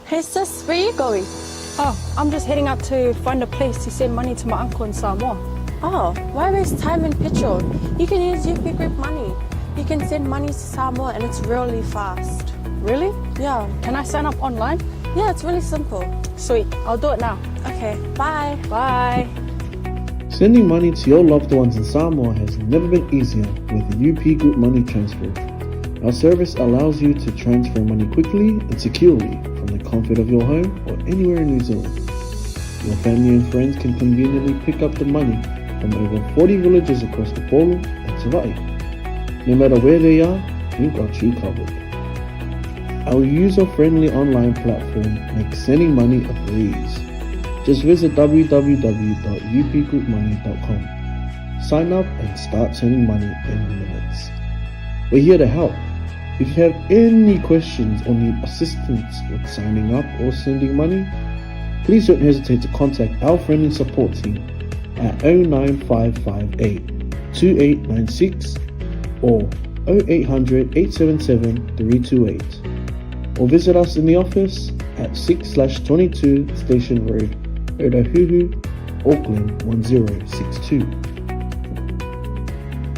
Hey sis, where you going? Oh, I'm just heading out to find a place to send money to my uncle in Samoa. Oh, why waste time and petrol? You can use UP Group Money. You can send money to Samoa and it's really fast. Really? Yeah. Can I sign up online? Yeah, it's really simple. Sweet, I'll do it now. Okay, bye. Bye. Sending money to your loved ones in Samoa has never been easier with UP Group Money Transfer. Our service allows you to transfer money quickly and securely from the comfort of your home or anywhere in New Zealand. Your family and friends can conveniently pick up the money from over 40 villages across the Polo and Savai'i. No matter where they are, we've got you covered. Our user-friendly online platform makes sending money a breeze. Just visit www.upgroupmoney.com. Sign up and start sending money in minutes. We're here to help. If you have any questions or need assistance with signing up or sending money, please don't hesitate to contact our friendly support team at 09558 2896 or 0800 877 328 or visit us in the office at 6 22 Station Road, Otahuhu, Auckland 1062.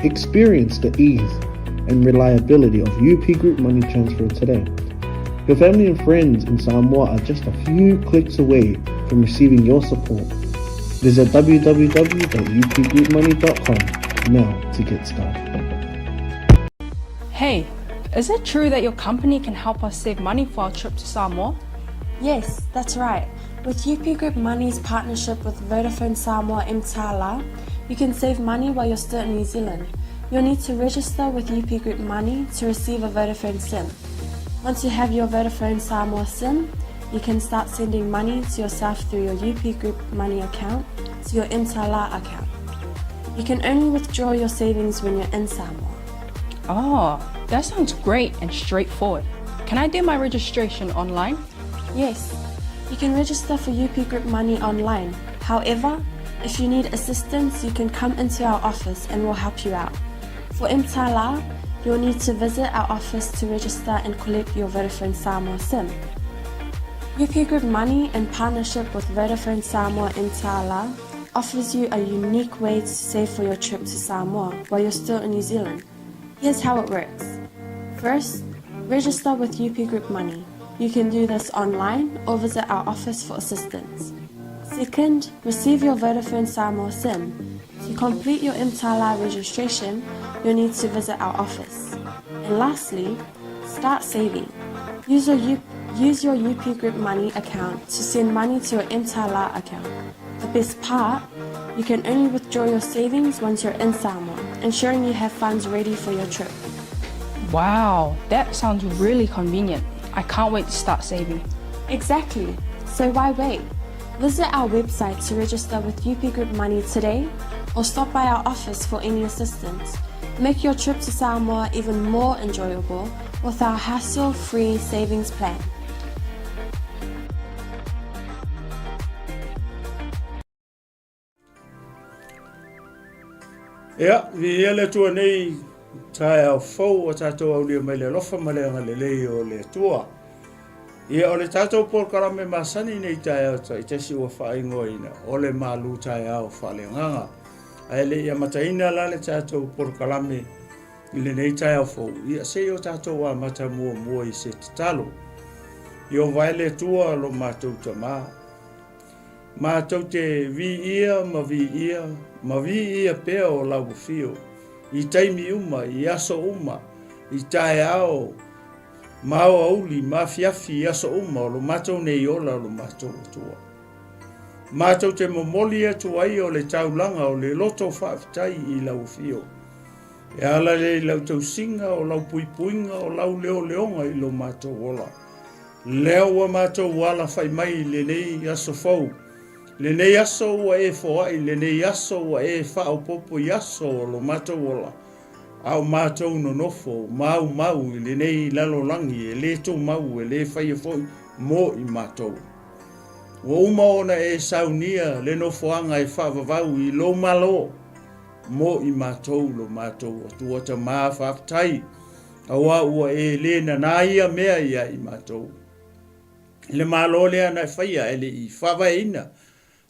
Experience the ease and reliability of UP Group Money Transfer today. Your family and friends in Samoa are just a few clicks away from receiving your support. Visit www.upgroupmoney.com now to get started. Hey, is it true that your company can help us save money for our trip to Samoa? Yes, that's right. With UP Group Money's partnership with Vodafone Samoa Mtala, you can save money while you're still in New Zealand. You'll need to register with UP Group Money to receive a Vodafone SIM. Once you have your Vodafone Samoa SIM, you can start sending money to yourself through your UP Group Money account to your Mtala account. You can only withdraw your savings when you're in Samoa. Oh, that sounds great and straightforward. Can I do my registration online? Yes, you can register for UP Group Money online. However, if you need assistance, you can come into our office and we'll help you out. For Mtala, you'll need to visit our office to register and collect your Vodafone Samoa SIM. UP Group Money, in partnership with Vodafone Samoa Mtala, offers you a unique way to save for your trip to Samoa while you're still in New Zealand. Here's how it works. First, register with UP Group Money. You can do this online or visit our office for assistance. Second, receive your Vodafone Samoa SIM. To complete your Mtala registration, you'll need to visit our office. And lastly, start saving. Use your, U- use your UP Group Money account to send money to your Mtala account. The best part, you can only withdraw your savings once you're in Samoa, ensuring you have funds ready for your trip. Wow, that sounds really convenient. I can't wait to start saving. Exactly. So why wait? Visit our website to register with UP Group Money today or stop by our office for any assistance. Make your trip to Samoa even more enjoyable with our hassle-free savings plan. Ia, viia le Atua nei taeao fou ua tatou aulia mai le alofa ma le agalelei o le Atua. Ia, o le tatou polokalame masani nei taeao taitasi ua faaigoaina o le malu taeao faaleagaga. Ae le i amataina la le tatou polokalame i lenei taeao fou, ia se i o tatou amata muamua i se tatalo. Ieova e le Atua lo matou Tamā, Matou te viia ma viia ma viia pea o lau afio i taimi uma, i aso uma, i taeao ma aoauli ma afiafi i aso uma o lo matou nei ola o lo matou Atua. Matou te momoli atu ai o le taulaga o le loto faafetai i lau afio, e ala lea i lau tausiga o lau puipuiga o lau leoleoga i lo matou ola. Lea ua matou alafai mai i lenei aso fou, lenei aso ua e foai, lenei aso ua e faaopoopo i aso o lo matou ola, a o matou nonofo maumau i lenei lalolagi e le tumau e le faia foi mo i matou. Ua uma ona e saunia le nofoaga e faavavau i lou Malo mo i matou lo matou Atua Tamā faafetai. Auā ua e le nanā ia mea iā i matou. Le Malo lea na e faia ae le i faavaeina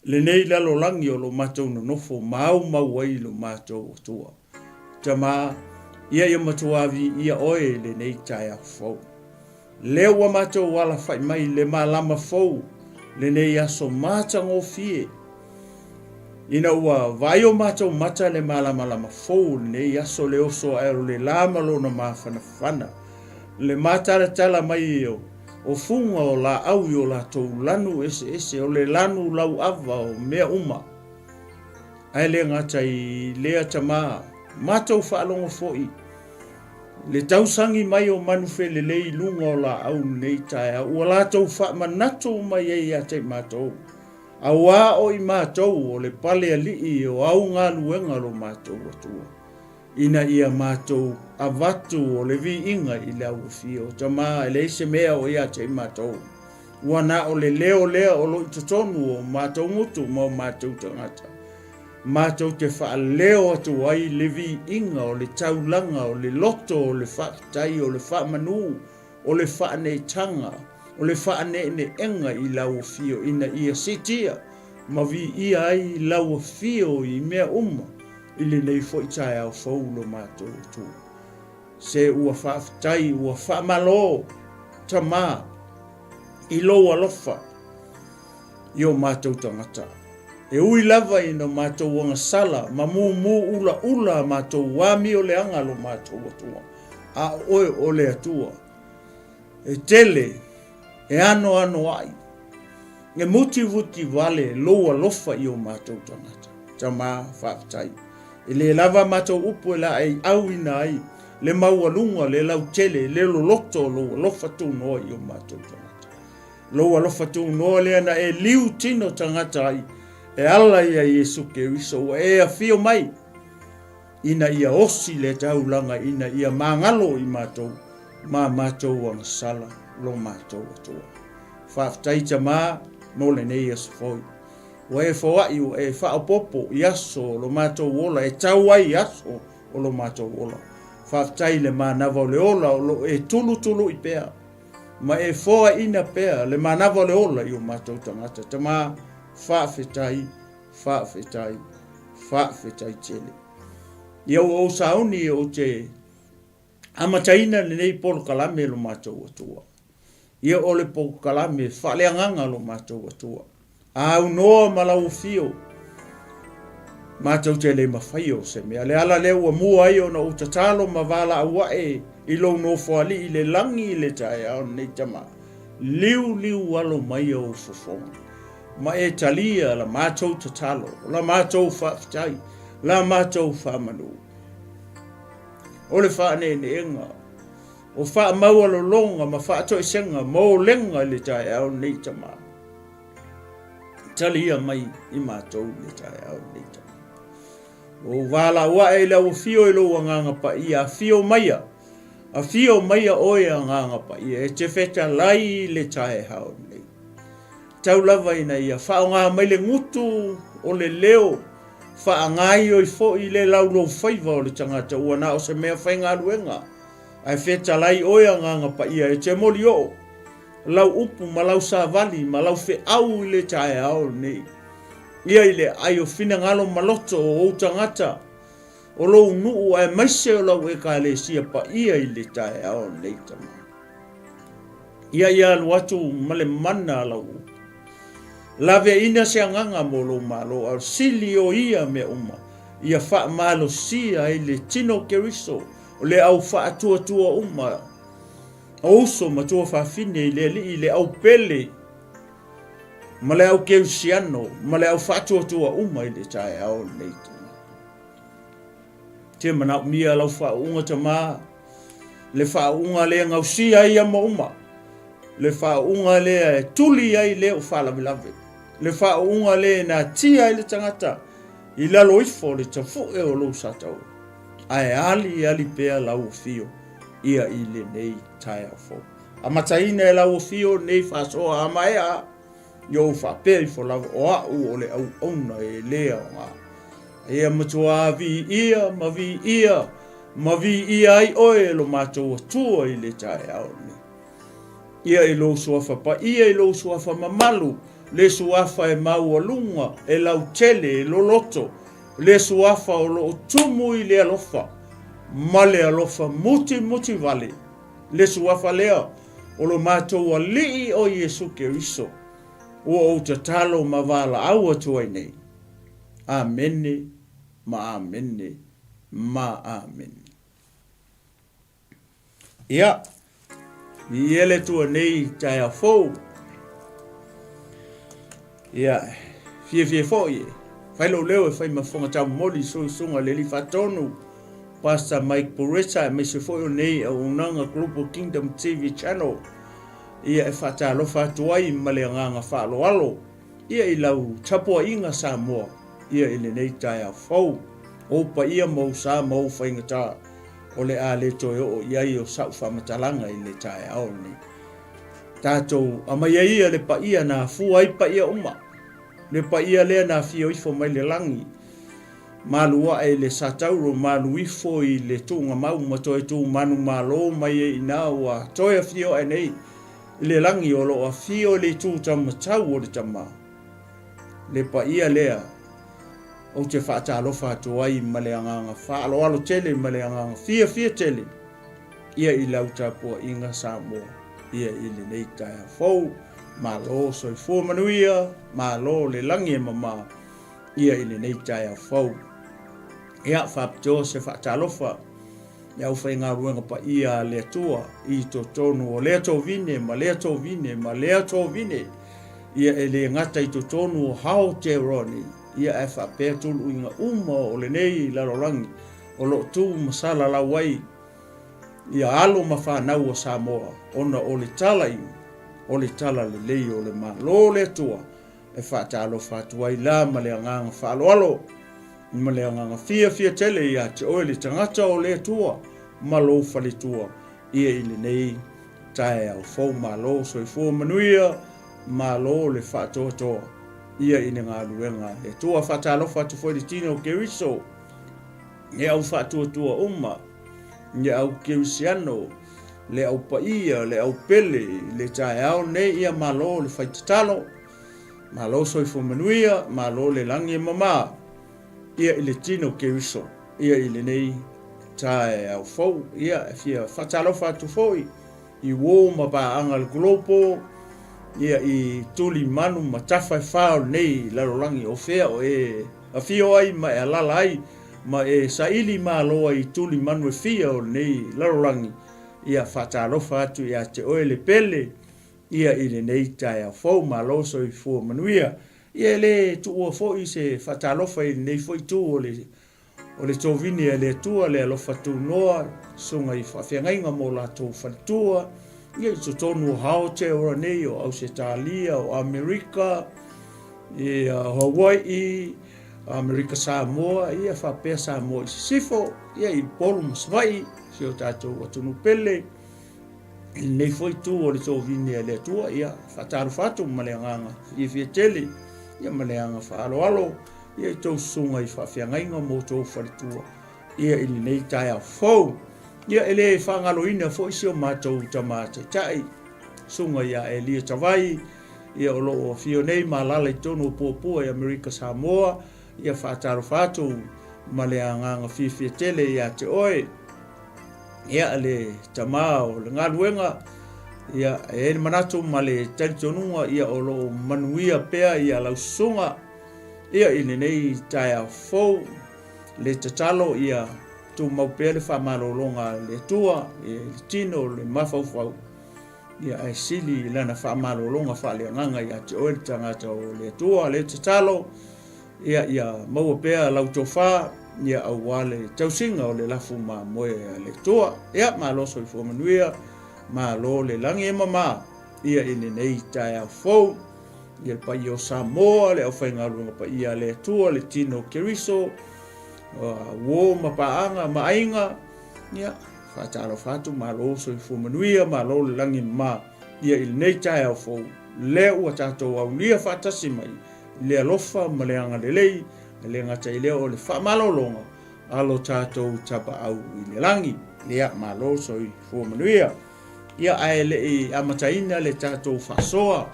lenei lalolagi o lo matou nonofo ma aumau ai lo matou Atua. Tama, ia ia matua viia oe i lenei taeao fou. Lea ua matou alafai mai le malama fou lenei aso matagofie. Ina ua vaai o matou mata le malamalama fou o lenei aso le oso ae o le la ma lona mafanafana, le matalatala mai o fuga o laau i o latou lanu eseese, o le lanu lauava o mea uma. Ae le gata i lea tama, matou faalogo foi le tausagi mai o manu felelei i luga o laau lenei taeao, ua latou faamanatu mai ai ia te i matou, auā o i matou o le pale alii o au galuega lo matou Atua, ina ia matou avatu o le viiga i le auafia o Tama, e leai se mea o ia te i matou. Ua na o le leo lea o lo i totonu o matou gutu ma o matou tagata, matou te faaleo atu ai le viiga o le taulaga o le loto o le faafetai o le faamanu o le faaneetaga o le faaneeneega i lau afio ina ia siitia ma viia ai lau afio i mea uma i lenei foi taeao fou lo matou Atua. Se ua faafetai ua faamalo Tama i lou alofa i o matou tagata. E ui lava ina matou agasala ma mumu ulaula a matou amio leaga lo matou Atua, a o oe o le Atua e tele e anoanoai, e mutivuti vale lou alofa i o matou tagata. Tama, faafetai. E le lava a matou upu e laeiauina ai le maualuga, le lautele, le loloto o lou alofa tunoa i o matou tagata. Lou alofa tunoa lea na e liu tino tagata ai e ala ia Iesu Keriso ua e afio mai ina ia osi le taulaga ina ia magalo i matou ma matou agasala lo matou Atua. Faafetai Tama mo lenei aso foi. Ua e foai ua e faaopoopo i aso o lo matou ola e tau ai aso o lo matou ola. Faafetai i le manava o le ola o lo e tulutului pea ma e foaina pea le manava o le ola i o matou tagata. Tama, faafetai, faafetai, faafetai tele. Ia ua ou sauni ou te amataina lenei polokalame lo matou Atua. Ia o le polokalame faaleagaga lo matou Atua. A aunoa ma lau afio, matou te le mafai o se mea. Le ala lea ua mua ai ona ou tatalo ma valaau ae i lou nofoalii i le lagi i le taeao lenei tama. Liuliu alo mai ou fofoga, ma e talia la matou tatalo, la matou faafetai, la matou faamanu. O le faaneeneega, o faamaualologa ma faatoesega ma olega i le taeao lenei tama. Talia mai i matou le taeao lenei tama. Ua ou valaau ae i le auafio i lou agaga paia, afio maia, afio maia oe agaga paia, e te fetalai i le taeao lenei. Tau lava ina ia faaaoga mai le gutu o le leo, faagaioi foi le lauloufaiva o le tagata ua na o se mea faigaluega, ae fetalai oe agaga paia e te molioo lau upu ma lau savali ma lau feau i le taeao lenei. Ia i le aai o finagalo maloto o ou tagata, o lou nuu aemaise o lau Ekalesia paia i le taeao lenei, Tama. Ia ia alu atu ma le mana a lau upu. Laveaina se agaga mo lou malo, a o sili o ia mea uma, ia faamalosia ai le tino o Keriso, o le au faatuatua uma, o uso ma tuafafine i le Alii, le au pele ma le au kerisiano ma le au faatuatua uma i le taeao lenei. Te manaomia lau faauuga Tama, le faauuga lea gausia ai ia ma uma, le faauuga lea e tuli ai le o faalavelave, le faauuga lea e natia ai le tagata i lalo ifo o le tafue o lou sataua, ae ali ali pea lau afio ia i lenei taeao fou. Amataina e lau afio lenei faasoa a maea, ia ou faapea ifo lava, o au o le auauna e le aoga. Ia matua viia ma viia ma viia ai oe e lo matou Atua i le taeao lenei. Ia i lou suafa paia, i lou suafa mamalu, le suafa e maualuga, e lautele, e loloto, le suafa o lo o tumu i le alofa ma le alofa mutimuti vale, le suafa lea o lo matou Alii o Iesu Keriso, ua ou tatalo ma valaau atu ai nei. Amene ma amene ma amene. Ia, viia le Atua nei taeao fou. Ia, fiafia foi e fai lou leo e fai ma fofoga taumomoli i susuga le Alii Faatonu, Pastor Mike Bureta, aemaise foi o nei auaunaga Global Kingdom TV Channel. Ia, e faatalofa atu ai ma le agaga faaaloalo. Ia i lau tapuaiga Samoa, ia i lenei taeao fou, ou paia ma ou sa ma ou faigata, o le a le toe oo i ai o sa'u faamatalaga i le taeao lenei. Tatou aumaia ia le paia na afua ai paia uma, le paia lea na afio ifo mai le lagi, malu ae i le satauro, malu ifo i le tuugamau ma toe tu manumalo mai ai i ina ua toe afio ae nei i le lagi o lo o afio i le itu taumatau o le Tama. Le paia lea ou te faatalofa atu ai ma le agaga faaaloalo tele ma le agaga fiafia tele ia i lau tapuaiga Samoa ia i lenei taeao fou. Malo soifua manuia, malo le lagi e mama ia i lenei taeao fou. Ia faapitoa se faatalofa le aufaigaluega paia a le Atua i totonu o lea tovine ma lea tovine ma lea tovine, ia e le gata i totonu o Aotearoa nei, ia ae faapea tuluuiga uma o lenei lalolagi o lo o tu ma salalau ai ia alo ma fanau a Samoa ona o le talaiga o le talalelei o le Malo o le Atua. E faatalofa atu ai la ma le agaga faaaloalo ma le agaga fiafia tele ia te oe le tagata o le Atua ma lou faletua ia i lenei taeao fou. Malo soifua manuia, malo le faatoatoa ia i le galuega a le Atua. Faatalofa atu foi i le tino o Keriso, le au faatuatua uma, le au kerisiano, le au paia, le au pele i le taeao nei, ia malo le fai tatalo, malo soifua manuia, malo le lagi e mama, ia i le tino Keriso, ia i lenei taeao fou. Ia e fia faatalofa atu foi i uo ma paaga le Global, ia i tuli manu ma tafa e fa o lenei lalolagi o fea o e afio ai ma e alala ai ma e saili malo ai i tuli manu e fia o lenei lalolagi, ia faatalofa atu ia te oe le pele, ia i lenei taeao fou. Malo soifua manuia. Ia e le tuua foi se faatalofa i lenei foi itu o le O le tovini a le Atua, le alofa tunoa, susuga i faafeagaiga ma o latou faletua, ia i totonu o Aotearoa nei, o Ausetalia, o Amerika, ia o Hawai'i, Amerika Samoa, ia faapea Samoa i Sisifo, ia i Upolu ma Savaii, si o tatou atunuu pele. I lenei foi itu o le tovini a le Atua, ia faatalofa atu ma le agaga fiafia tele, ia ma le agaga faaaloalo, ia i tou susuga i faafeagaiga ma outou faletua, ia i lenei taeao fou. Ia e le faagaloina foi si o matou tama taitai, susuga ia Elia Tavai, ia o lo o afio nei ma alala i totonu o Puapua i Amerika Samoa, ia faatalofa atu ma le agaga fiafia tele ia te oe. Ia le tama o le galuega, ia e i ai le manatu ma le talitonuga ia o lo o manuia pea ia lau susuga ia i lenei taeao fou. Le tatalo ia tumau pea le faamalologa a le Atua i le tino, le mafaufau, ia ae sili i lana faamalologa faaleagaga ia te oe le tagata o le Atua. Le tatalo Ia, ia maua pea lau tofa, ia aua le tausiga o le lafu mamoe a le Atua. Ia, malo soifua manuia, malo le lagi e mama, ia i lenei taeao fou. Ia le paia o Samoa, le aufaigaluega paia a le Atua, le tino o Keriso, uo ma paaga ma aiga, ia, faatalofa atu, malo soifua manuia, malo le lagi e mama, ia i lenei taeao fou, lea ua tatou aulia faatasi mai, i le alofa ma le agalelei, e le gata i lea o le faamalologa a lo tatou Tapaau i le lagi. Ia, malo soifua manuia. Ia, ae le i amataina le tatou faasoa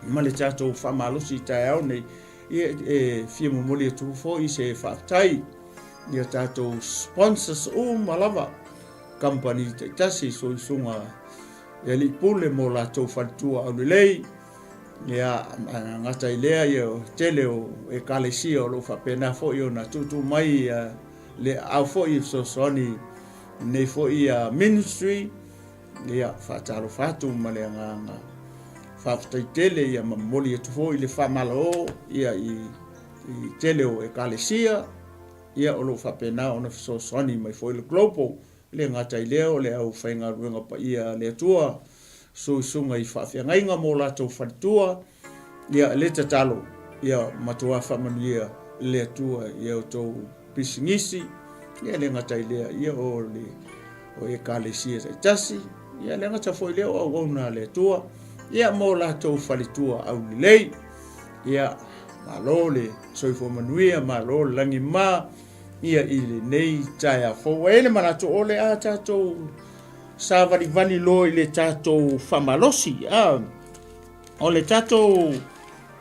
ma le tatou faamalosi i taeao nei, ia, e fia momoli atu foi se faafetai i a tatou sponsors uma lava, kamupani taitasi, soisuga i alii pule mo latou faletua aulelei, ia, gata i lea, ia, tele o ekalesia o lo o faapena foi ona tuutuu mai ia, le aao foi e fesoasoani nei foi ia ministry, ia faatalofa atu ma le agaga faafetai tele, ia ma momoli atu foi le faamalo ia i tele o ekalesia ia o lo o faapena ona fesoasoani mai foi le Global. E le gata i lea o le aufaigaluega paia a le Atua, suisuga i faafeagaiga mo latou faletua, ia le tatalo ia matua faamanuia le Atua i a outou pisinisi, ia le gata i lea ia o le o ekalesia taitasi, ia le gata foi lea o auauna a le Atua, ia mo latou faletua aulelei. Ia malo le soifua manuia, malo le lagima ia i lenei taeao fou. Ua i ai le manatu o le a tatou savalivali loa i le tatou faamalosi. A, o le tatou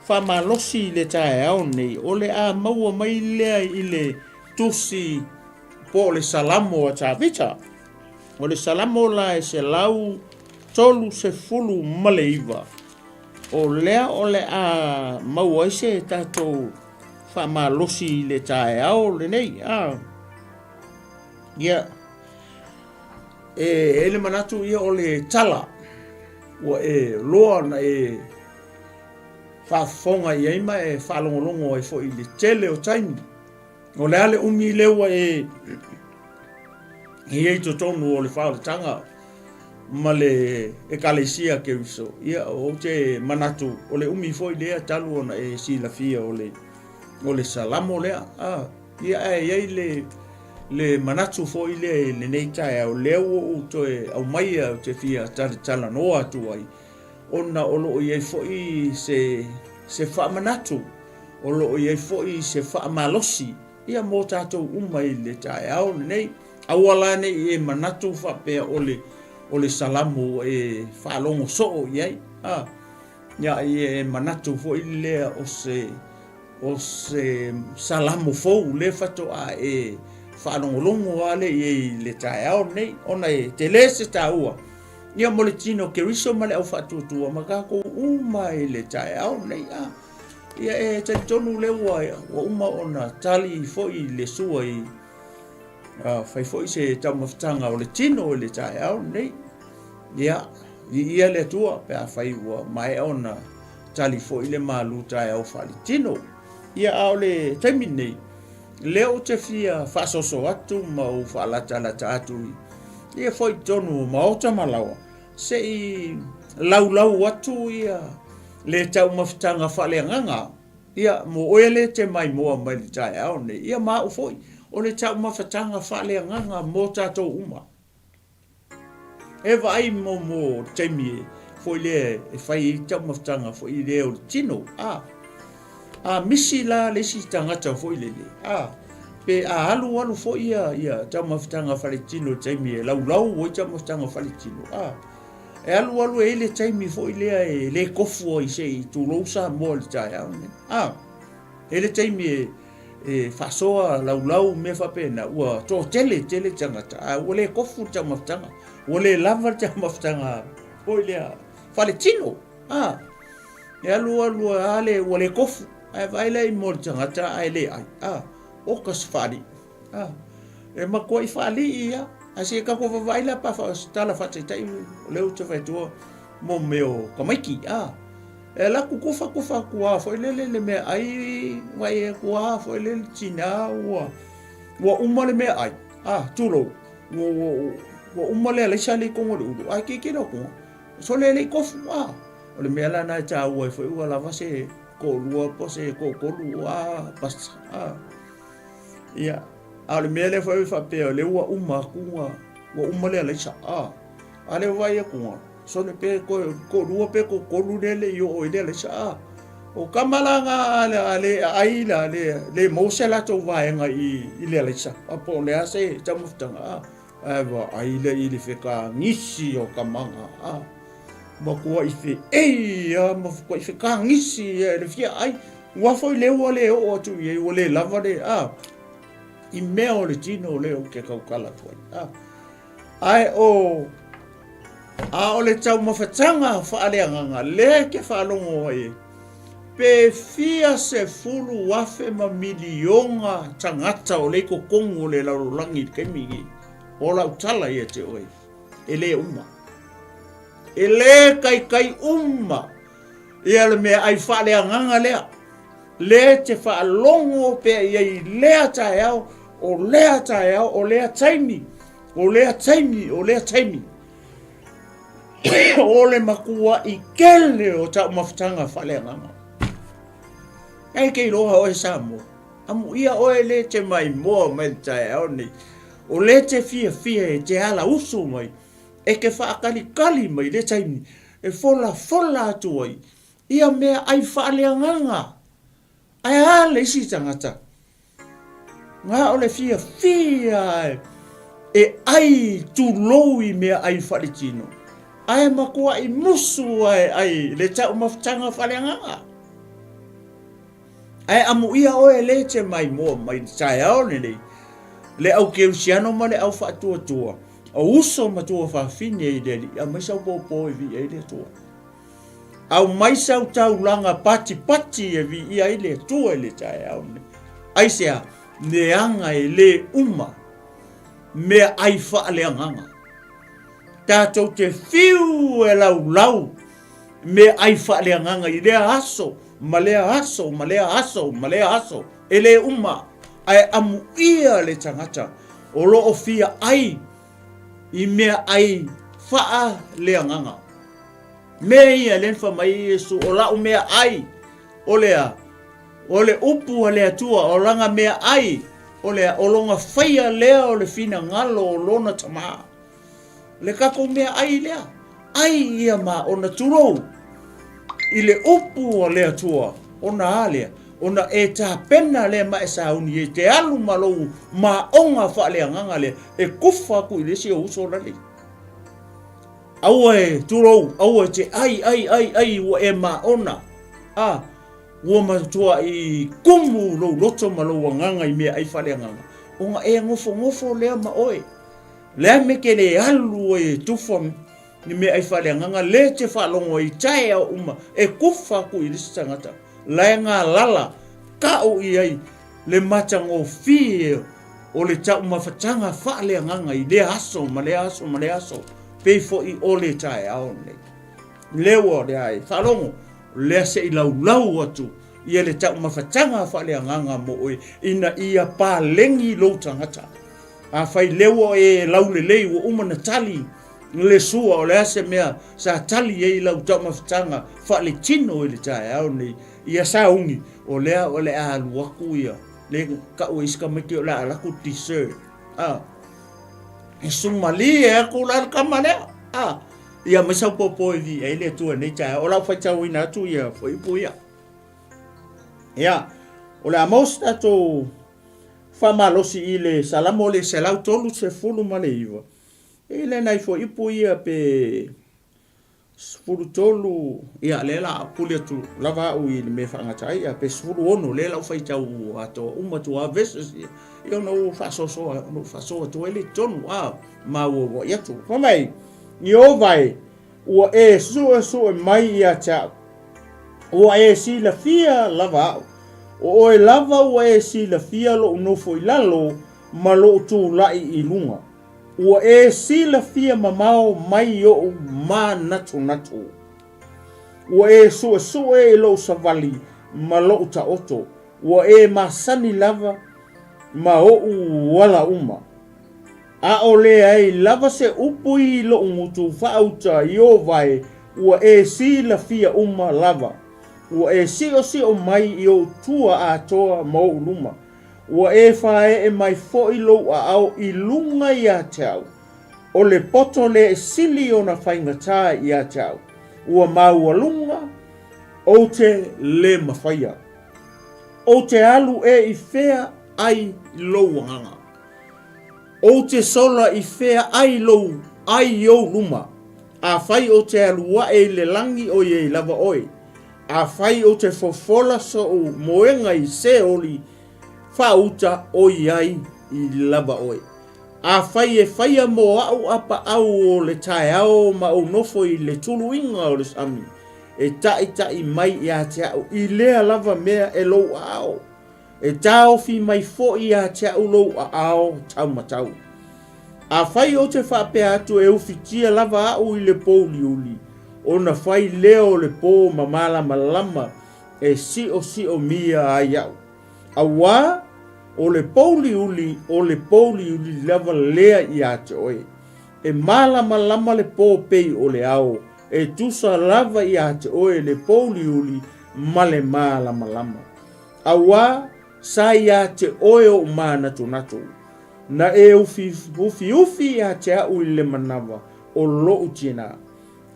faamalosi i le taeao nei, o le a maua mai lea i le tusi po o le Salamo a Tavita. O le Salamo la e 139, o lea o le a maua ai se tatou faamalosi i le taeao lenei. A, ia, e i ai le manatu ia o le tala ua e loa ona e faafofoga i ai ma e faalogologo ai foi i le tele o taimi. O le a le umi lea ua e i ai totonu o le faaolataga ma le ekalesia Keriso, ia ou te manatu o le umi foi lea talu ona e silafia o le o le salamo lea. A, ia ae i ai le le manatu foi lea i lenei taeao lea ua ou toe aumaia ou te fia talatalanoa atu ai, ona o lo o i ai foi se se faamanatu, o lo o i ai foi se faamalosi ia mo tatou uma i le taeao lenei. Aua la ne i e manatu faapea o le, o le salamo ua e faalogo soo i ai, a, ia e manatu foi lea o se, o se salamo fou lea faatoa e faalogologo lava lea i ai i le taeao lenei, ona e tele se taua ia mo le tino o Keriso ma le au faatuatua ma tatou uma i le taeao lenei. A, ia e talitonu lea ua, ua uma ona tali foi le sua i fai foi se taumafataga o le tino i le taeao lenei. Ia, viia le Atua pe afai ua maea ona tali foi le malu taeao faaletino. Ia, a o le taimi lenei, lea ou te fia faasoso atu ma ou faalatalata atu i ia foi totonu o maota ma laoa, se i laulau atu ia le taumafataga faaleagaga. Ia, mo oe lea e te maimoa mai i le taeao nei, ia ma au foi, o le taumafataga faaleagaga mo tatou uma. E vaai mo mo le taimi e foi lea e fai ai taumafataga foi lea o le tino, a. A misi la le isi tagata foi lele, a, pe a alu alu foi ia, ia taumafataga faletino i le taimi e laulau ai taumafataga faletino, a. E alu alu e i ai le taimi foi lea e le kofu ai se i tulou Samoa i le taeao lenei. A, e i ai le taimi e, e faasoa laulau mea faapena, ua toatele tele tagata, a ua le kofu le taumafataga, ua le lava le taumafataga foi lea faletino. A, e alu alu a le, ua le kofu, ae vaai la i moa o le tagata ae le ai. A, oka se faalii. A, e matuai faalii ia. Ae se i tatou vavaai la pa tala faataitai o lea ou te fai atua mo mea o tamaiti. A, e alu atu tufa tufa atu lava foi lele le meaai, vaai atu lava foi lele tina ua ua uma le meaai. A, tulou, ua ua ua uma le alaisa lea i totonu o le ulu, ae tilotilo atu, sole e le i tofu. A, o le mea la lena e taua ai foi ua lava se toalua po o se toatolu a pasta. A. Ia, a o le mea lea foi faapea o lea ua uma atu ua, ua uma le alaisa. A, a lea ua vaai atu ua, sole pe toalua pe toatolu lea e le i oo i le alaisa. A, o tama la na a le aai la, le, le maua se latou vaega i, i le alaisa. A po o le a se taumafataga. A, Ae vaai lea i le fekagisi o ka maga, a matuai feei a ma matuai fekagisi ia i le fia ai. Ua foi lea ua le oo atu i ai, ua le lava le, a, i mea o le tino lea ou te tautala atu ai. A, ae o, a o le taumafataga faaleagaga lea e te faalogo ai, pe fia 10,000 ma miliona tagata o lea i totonu o le lalolagi i le taimi lenei, o lau tala ia te oe, e le uma. E le taitai uma ia le meaai faaleagaga lea, lea e te faalogo pea i ai i lea taeao, o lea taeao, o lea taimi, o lea taimi, o lea taimi. O le matuaʻi tele o taumafataga faaleagaga. E te iloa oe Samoa, amuia oe le te maimoa mai le taeao nei, o le te fiafia e te ala usu mai, e te faatalitali mai le taimi e folafola atu ai ia meaai faaleagaga. Ae a le isi tagata? Na o le fiafia e ʻai tulou i meaai faaletino, ae matuai musu ae ʻai le taumafataga faaleagaga. Ae amuia oe le te maimoa mai le taeao lenei, le au kerisiano ma le au faatuatua, o uso ma tuafafine i le Alii, aumai sau pōpō e viia ai le Atua. Aumai sau taulaga patipati e viia ai le Atua i le taeao lenei. Aisea? Leaga e le uma meaai faaleagaga. Tatou te fiu e laulau meaai faaleagaga i lea aso ma lea aso ma lea aso ma lea aso, e le uma, ae amuia le tagata o lo o fia ai i meaai faaleagaga. Mea ia lea na fai mai ai Iesu, o lau meaai, o le a? O le upu a le Atua, o lana meaai, o le a? O lona faia lea o le finagalo o lona Tama. Le tatou meaai lea, ai ia ma ona tulou i le upu a le Atua, ona a lea? Ona e tapena lea ma e sauni e te alu ma lou maoga faaleagaga lea e kufa atu i le isi o uso lalei. Aua e tulou, aua e te ai, ai, ai, ai, ua e maona, a, ua matuai kumu lou loto ma lou agaga i meaai faaleagaga, ona e nofonofo lea ma oe. Le a mea ke le alu ai e tufa ni meaai faaleagaga, le te faalogo ai i taeao uma e kufa aku i le isi tagata, la e galala ka'u i ai le matagofie o le taumafataga faaleagaga i lea aso ma lea aso ma lea aso, pei foi o le taeao lenei. Lea ua lea e faalogo, lea se i laulau atu ia le taumafataga faaleagaga mo oe ina ia paleni lou tagata. Afai lea ua e laulelei ua uma na tali le sua, o le a se mea sa tali ai lau taumafataga faaletino i le taeao nei, ia sauni, o lea o le a alu atu ia, le kau e isi tamaiti o le a alu atu dessert, a, e sumalie atu la le tama lea, a, ia aumai sau pōpō e viia ai le Atua i lenei taeao. O lau faitauina atu ia fuaiupu ia. Ia, o le a maua se tatou faamalosi i le Salamo o le 139, e le nai fuaiupu ia pe 13, ia lea la a pule atu lava au i le mea e faagata ai, ia pe 16 lea la ou faitau atoa uma atu lava verses ia, ia ona ou faasoasoa, ona ou faasoa atu ai lea i totonu, a, maua atu. Fai mai, Ieova e, ua e suesue mai ia te au, ua e silafia lava au. O oe lava ua e silafia lou nofo i lalo ma lou tulai i luga. Ua e silafia mamao mai oʻu manatunatu. Ua e suesue i lou savali ma lou taoto, ua e masani lava ma oʻu ala uma. ʻAʻole ai lava se upu i loʻu gutu faauta Ieova e, ua e silafia uma lava. Ua e siʻosiʻo mai i ou tua atoa ma oʻu luma. Ua e fāeʻe mai foʻi lou ʻaʻao i luga iā te au. ʻO le poto lea e sili ona faigata iā te au. Ua maualuga, ou te le mafaia. Ou te alu e i fea ai lou agaga. Ou te sola i fea ai lou ai i ou luma? Afai ou te alu aʻe i le lagi o i ai lava oe. Afai ou te fofola soʻu moega i Seoli, faauta o i ai i lava oe. Afai e faia mo aʻu apaʻau o le taeao ma ou nofo i le tuluiga o le sami, e taʻitaʻi mai iā te aʻu i lea lava mea e lou aao. E taofi mai foi ia te aʻu lou aao taumatau. Afai ou te faapea atu e ufitia lava aʻu i le pouliuli, ona fai lea o le po ma malamalama e siosiomia ai aʻu. Auā, o le pouliuli, o le pouliuli lava lea ia te oe. E malamalama le po pei o le ao, e tusa lava ia te oe le pouliuli ma le malamalama. Auā, sa iā te oe oʻu mānatunatu, na e ufiufi iā te aʻu i le manawa o loʻu tinā.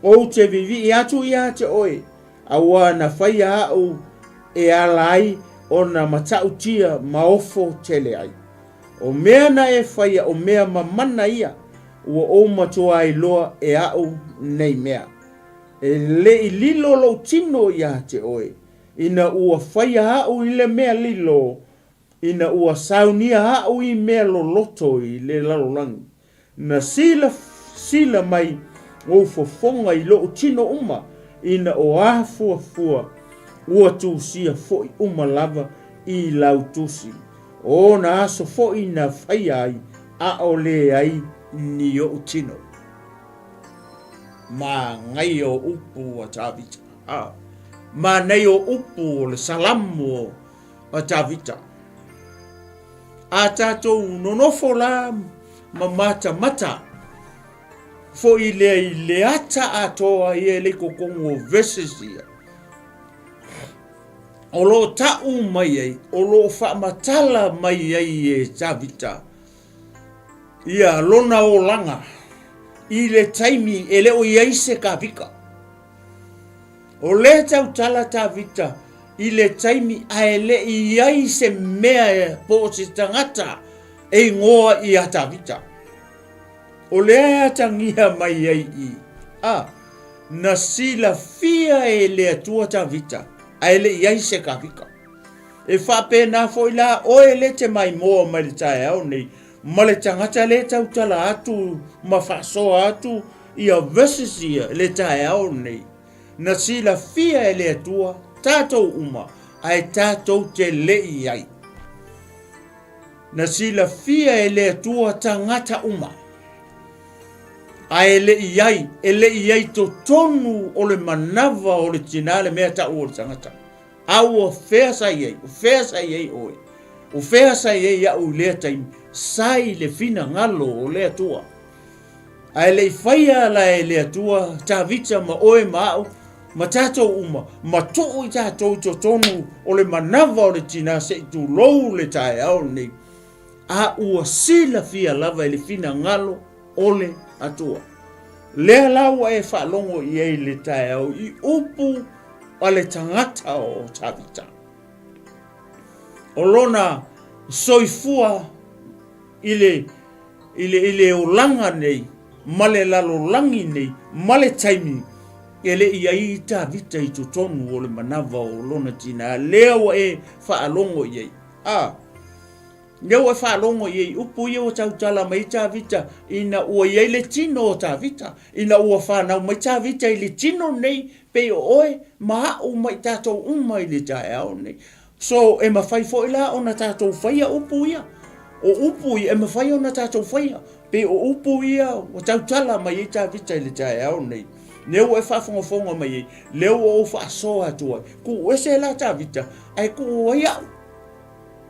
Ou te viviʻi atu iā te oe, auā na faia aʻu e ala ai ona mataʻutia ma ofo tele ai. O mea na e faia o mea mamana ia, ua ou matua ai loa e aʻu nei mea. E le i lilo loʻu tino iā te oe, Ina ua faia aʻu i le mea lilo, ina ua saunia aʻu i mea loloto i le lalolagi, na sila mai ou fofoga i loʻu tino uma, ina o afuafua ua tusia foʻi uma lava i lau tusi. O na aso foʻi na faia ai, ʻaʻole ai ni oʻu tino. Manaia o upu a Tavita. A, manaia o upu o le Salamo a Tavita. A tatou nonofo la ma matamata foʻi lea i le ata atoa ia e le kokogu o verses ia. O loo taʻu mai ai, o loo faamatala mai ai e Tavita ia lona olaga i le taimi e le o i ai se Tavita. O lea tautala Tavita i le taimi ae le i ai se mea po o se tagata e igoa ia Tavita. O lea e atagia mai ai i, a, na silafia e le Atua Tavita, ae le i ai se Tavita. E faapena foi la oe le te maimoa mai le taeao nei, ma le tagata le tautala atu ma faasoa atu ia verses ia le taeao nei. Na silafia e le Atua tatou uma, ae tatou te le i ai. Na silafia e le Atua tagata uma, ae le i ai, e le i ai totonu o le manava o le tinā le mea taʻu o le tagata. A ua fea sa i ai? O fea sa i ai oe? O fea sa i ai aʻu i lea taimi? Sa i le finagalo o le Atua. Ae le i faia la e le Atua Tavita ma oe ma aʻu ma tatou uma, ma tuu i tatou i totonu o le manava o le tinā se i tulou le taeao lenei, a ua silafia lava e le finagalo o le Atua. Lea la ua e faalogo i ai le taeao i upu a le tagata o Tavita. O lona soifua i le, i le, i le olaga nei, ma le lalolagi nei, ma le taimi, e le i ai Tavita i totonu o le manava o lona tinā, lea ua e faalogo i ai. A, lea ua e faalogo i ai upu ia ua tautala mai ai Tavita, ina ua i ai le tino o Tavita, ina ua fanau mai Tavita i le tino nei, pei o oe ma aʻu ma i tatou uma i le taeao nei. So, e mafai foi la ona tatou faia upu ia. O upu ia e mafai ona tatou faia. Pei o upu ia ua tautala mai ai Tavita i le taeao nei. Lea ua e faafogafoga mai ai, lea ua ou faasoa atu ai. Tuu ese la Tavita, ae tuu ai aʻu.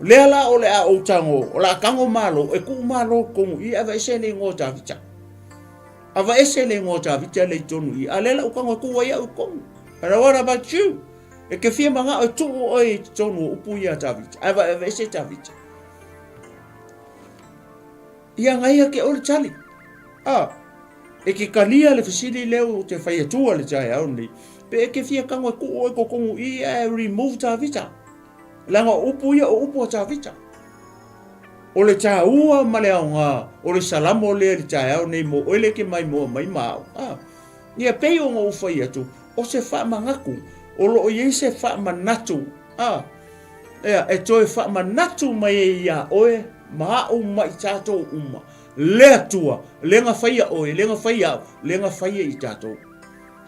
Lea la o le a ou tago, o le a tago malo, e tuu malo i totonu i i, ae aveese le igoa o Tavita. Aveese le igoa o Tavita lea i totonu i i, a lea la ua tago e tuu ai aʻu i totonu. And what about you? E ke fia manaʻo e tuu ʻoe i totonu o upu ia a Tavita, ae aveese Tavita. Ia ngai ke ʻole tali. A, e ke kalia le fesili lea o te whai atua le taeao nei. Pe e ke fia tago e tuu ʻoe totonu i i ae remove Tavita. Leaga o upu ia o upu a Tavita. O le taua ma le aoga o le Salamo lea i le taeao nei mo oe lea e te maimoa mai ma au, a. Ia pei ona ou fai atu, o se faamanatu, o lo o i ai se faamanatu, a, ea, e toe faamanatu mai ai iā oe ma au ma i tatou uma, le Atua, lea na faia oe, lea na faia au, lea na faia i tatou.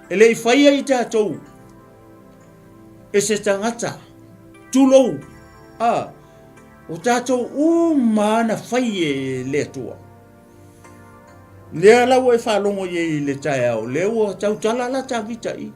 E le i faia i tatou e se tagata, tulou, a, o tatou uma na fai e le Atua. Lea la ua e faalogo i ai i le taeao, lea ua tautala la Tavita i.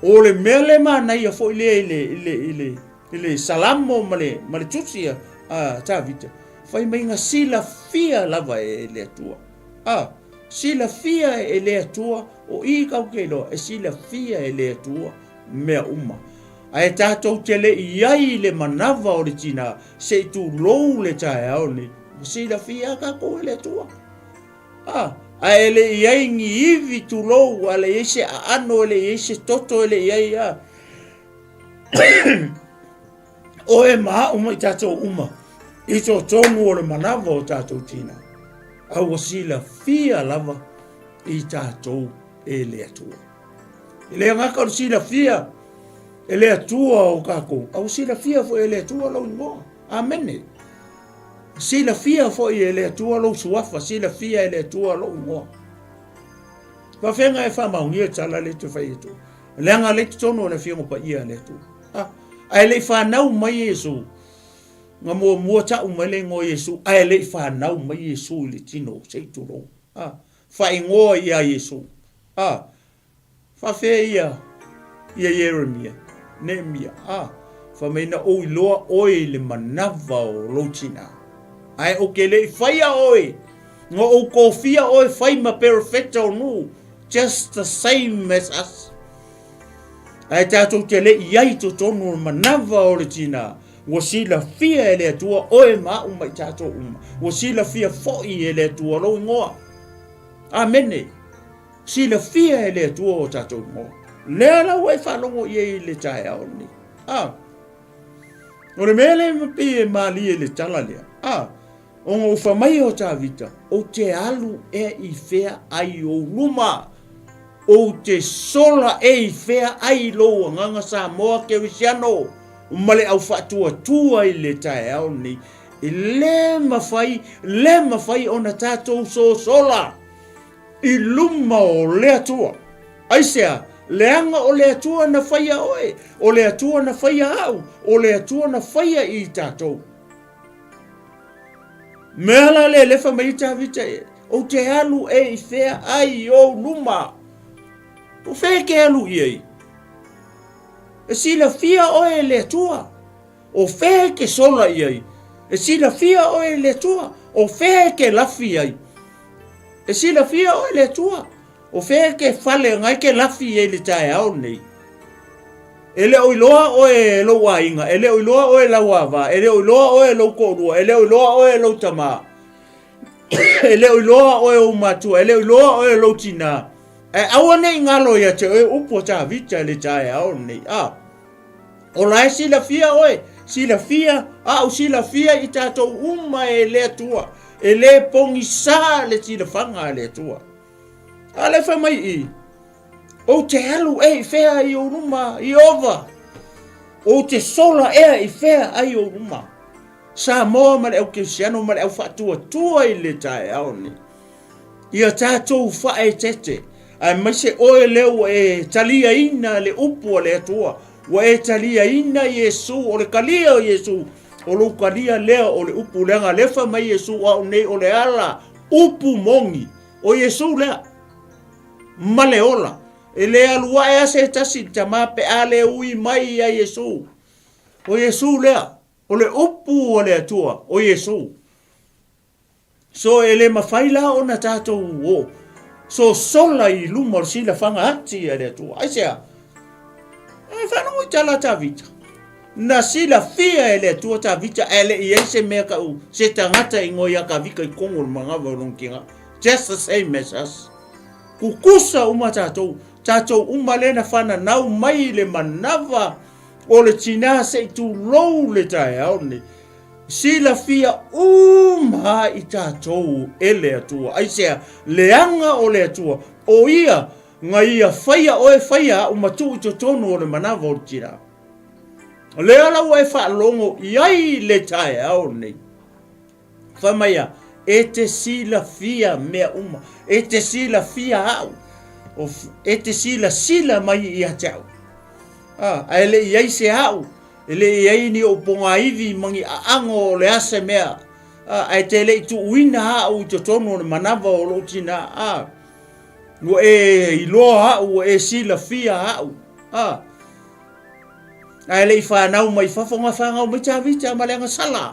O le mea le manaia foi lea i le, i le, i le, i le Salamo ma le, ma le tusi a, a Tavita, fai mai na silafia lava e le Atua. A, silafia e le Atua, o i kau te iloa, e silafia e le Atua mea uma. Ae tatou te le i ai i le manava o le tina, se i tulou le taeao nei, ua silafia a tatou e le Atua. A, ae e le i ai ni ivi tulou, a le i ai se aano, e le i ai se toto, e le i ai a. Oe ma au ma i tatou uma, i totonu o le manava o tatou tina, a ua silafia lava i tatou e le Atua. E le gata o le silafia e le Atua o tatou, a ua silafia foi e le Atua lou igoa. Amene. Silafia foi e le Atua lou suafa, silafia e le Atua lou igoa. Faafeaga e faamaonia tala le te fai atu. Leaga le totonu o le afioga paia a le Atua. Ah, ae le i fanau mai Iesu, na muamua tau mai le igoa Iesu, ae le i fanau mai Iesu i le tino, se i tulou. Ah, faaigoa ia Iesu. A, faafefea ia, ia Ieremia, Neemia, a, fai mai na ou iloa oe i le manava o lou tinā, ae ou te le i faia oe, na ou tofia oe fai ma perofeta o nuu, just the same as us. Ae tatou te le i ai i totonu o le manava o le tinā, ua silafia e le Atua oe ma au ma i tatou uma, ua silafia foi e le Atua lou igoa. Amene. Silafia e le Atua o tatou igoa. Lea la ua e faalogo i ai i le taeao lenei. A. O le mea lea e pei e malie i le tala lea. A. Ona ua fai mai o Tavita, ou te alu ea i fea ai ou luma? Ou te sola e i fea ai lou agaga Samoa Kerisiano ma le au faatuatua i le taeao lenei? E le mafai, le mafai ona tatou sosola i luma o le Atua. Aisea? Leaga o le Atua na faia oe, o le Atua na faia au, o le Atua na faia i tatou. Mea la le lefa mai Tavita e, ou te alu e i fea ai i ou luma. O fea e ke alu i ai? E silafia oe e le Atua. O fea e te sola i ai? E silafia oe e le Atua. O fea e te lafi ai? E silafia oe e le Atua. O fea e te fale na e te lafi ai i le taeao lenei? E le o iloa oe e lou aiga, e le o iloa oe e lau ava, e le o iloa oe e lou toalua, e le o iloa oe e lou tama, e le o iloa oe e ou matua, e le o iloa oe e lou tinā. Ae aua ne i galo ia te oe upu a Tavita i le taeao lenei. A. O la e silafia oe, silafia au, silafia i tatou uma e le Atua. E le pogisa le silafaga a le Atua. A le fai mai i, ou te alu ea i fea i ou luma, Ieova? Ou te sola ea i fea ai ou luma? Samoa ma le au kerisiano ma le au faatuatua i le taeao nei. Ia tatou faaeteete, aemaise oe lea ua e taliaina le upu a le Atua, ua e taliaina Iesu, o le kalia o Iesu, o lou kalia lea o le upu, leaga lea fai mai Iesu, o au nei o le ala, upu moni, o Iesu lea, ma le ola. E le alu ae a se tasi i le Tama pe a le ui mai ia Iesu. O Iesu lea, o le upu a le Atua, o Iesu. So e le mafai la ona tatou o sosola i luma o le silafaga ati a le Atua. Aisea? E faalogo i tala a Tavita. Na silafia e le Atua Tavita ae le i ai se mea kau se tagata i ngoe ia Tavita i tonu o le manava o lona tina. Just the same as us. Kukusa uma tatou, tatou uma lea na fananau mai i le manava o le tina se i tulou le taeao lenei. Silafia uma i tatou e le Atua. Aisea? Leaga o le Atua, o Ia na Ia faia oe faia a'u ma tuu i totonu o le manava o le tina. O lea la ua e faalogo i ai le taeao lenei. Fai mai ia, e te silafia mea uma, e te silafia a'u, e te silasila mai ia te a'u. Ah, ae le i ai se a'u, E le i ai ni ou pogaiwi ma ni aago o le a se mea, a, ae te le i tuuina a'u i totonu o le manava o lou tina, a, ua e iloa a'u, ua e silafia a'u, a, ae le i fanau mai fafo, na fanau mai Tavita ma le agasala.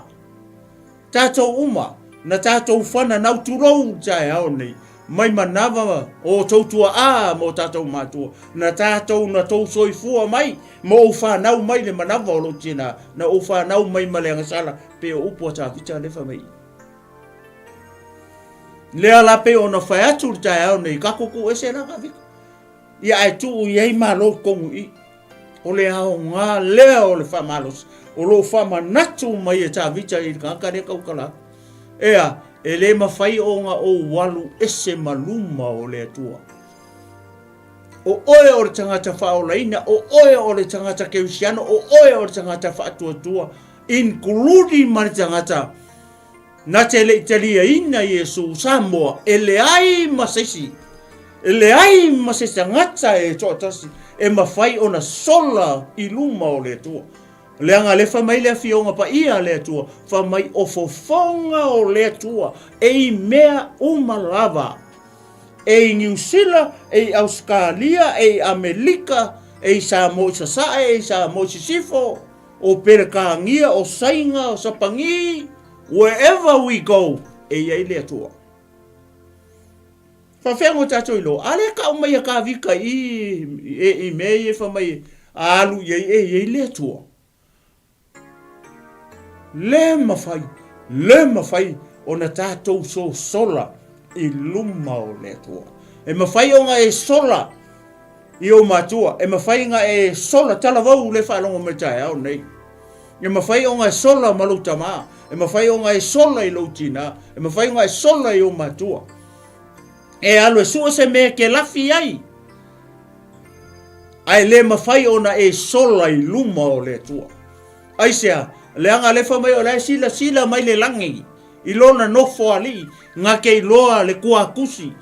Tatou uma, na tatou fananau tulou i taeao nei, mai manava o outou tuaa ma o tatou matua, na tatou na tou soifua mai ma ou fanau mai le manava o lou tina, na ou fanau mai ma le agasala, pei o upu a Tavita lea fai mai. Lea la pei ona fai atu le taeao nei, ka kuku ese la Tavita. Ia ae tuu i ai malo totonu i i. O le aoga lea o le faamalosi, o lo o faamanatu mai e Tavita i le tagata lea tautala atu. Ea, e le mafai ona ou alu ese ma luma o le Atua. O oe o le tagata faaolaina, o oe o le tagata kerisiano, o oe o le tagata faatuatua, including ma le tagata Na te le i taliaina Iesu Samoa, e leai ma se isi, e leai ma se tagata e toatasi e mafai ona sola i luma o le Atua. Leaga le fai mai le Afioga Paia a le Atua, fai mai o fofoga o le Atua e i mea uma lava, e i Niu Sila, e i Ausetalia, e i Amelika, e i Samoa i Sasae, e i Samoa i Sisifo, o Peretania, o Saina, o Sapani, wherever we go, e i ai le Atua. Faafefea ona tatou iloa? A lea tau mai a Tavita i i, i mea ia fai mai a alu i ai e i ai le Atua. Le mafai, le mafai ona tatou sosola i luma o le Atua. E mafai ona e sola i ou matua, e mafai ona e sola talavou le faalogo mai taeao nei. E mafai ona e sola ma lou tamā, e mafai ona e sola i lou tinā, e mafai ona e sola i ou matua. E alu e sue se mea e te lafi ai, ae le mafai ona e sola i luma o le Atua. Aisea? Leaga le fai mai o la e silasila mai le lagi i lona nofo alii, na te iloa le kuakusi,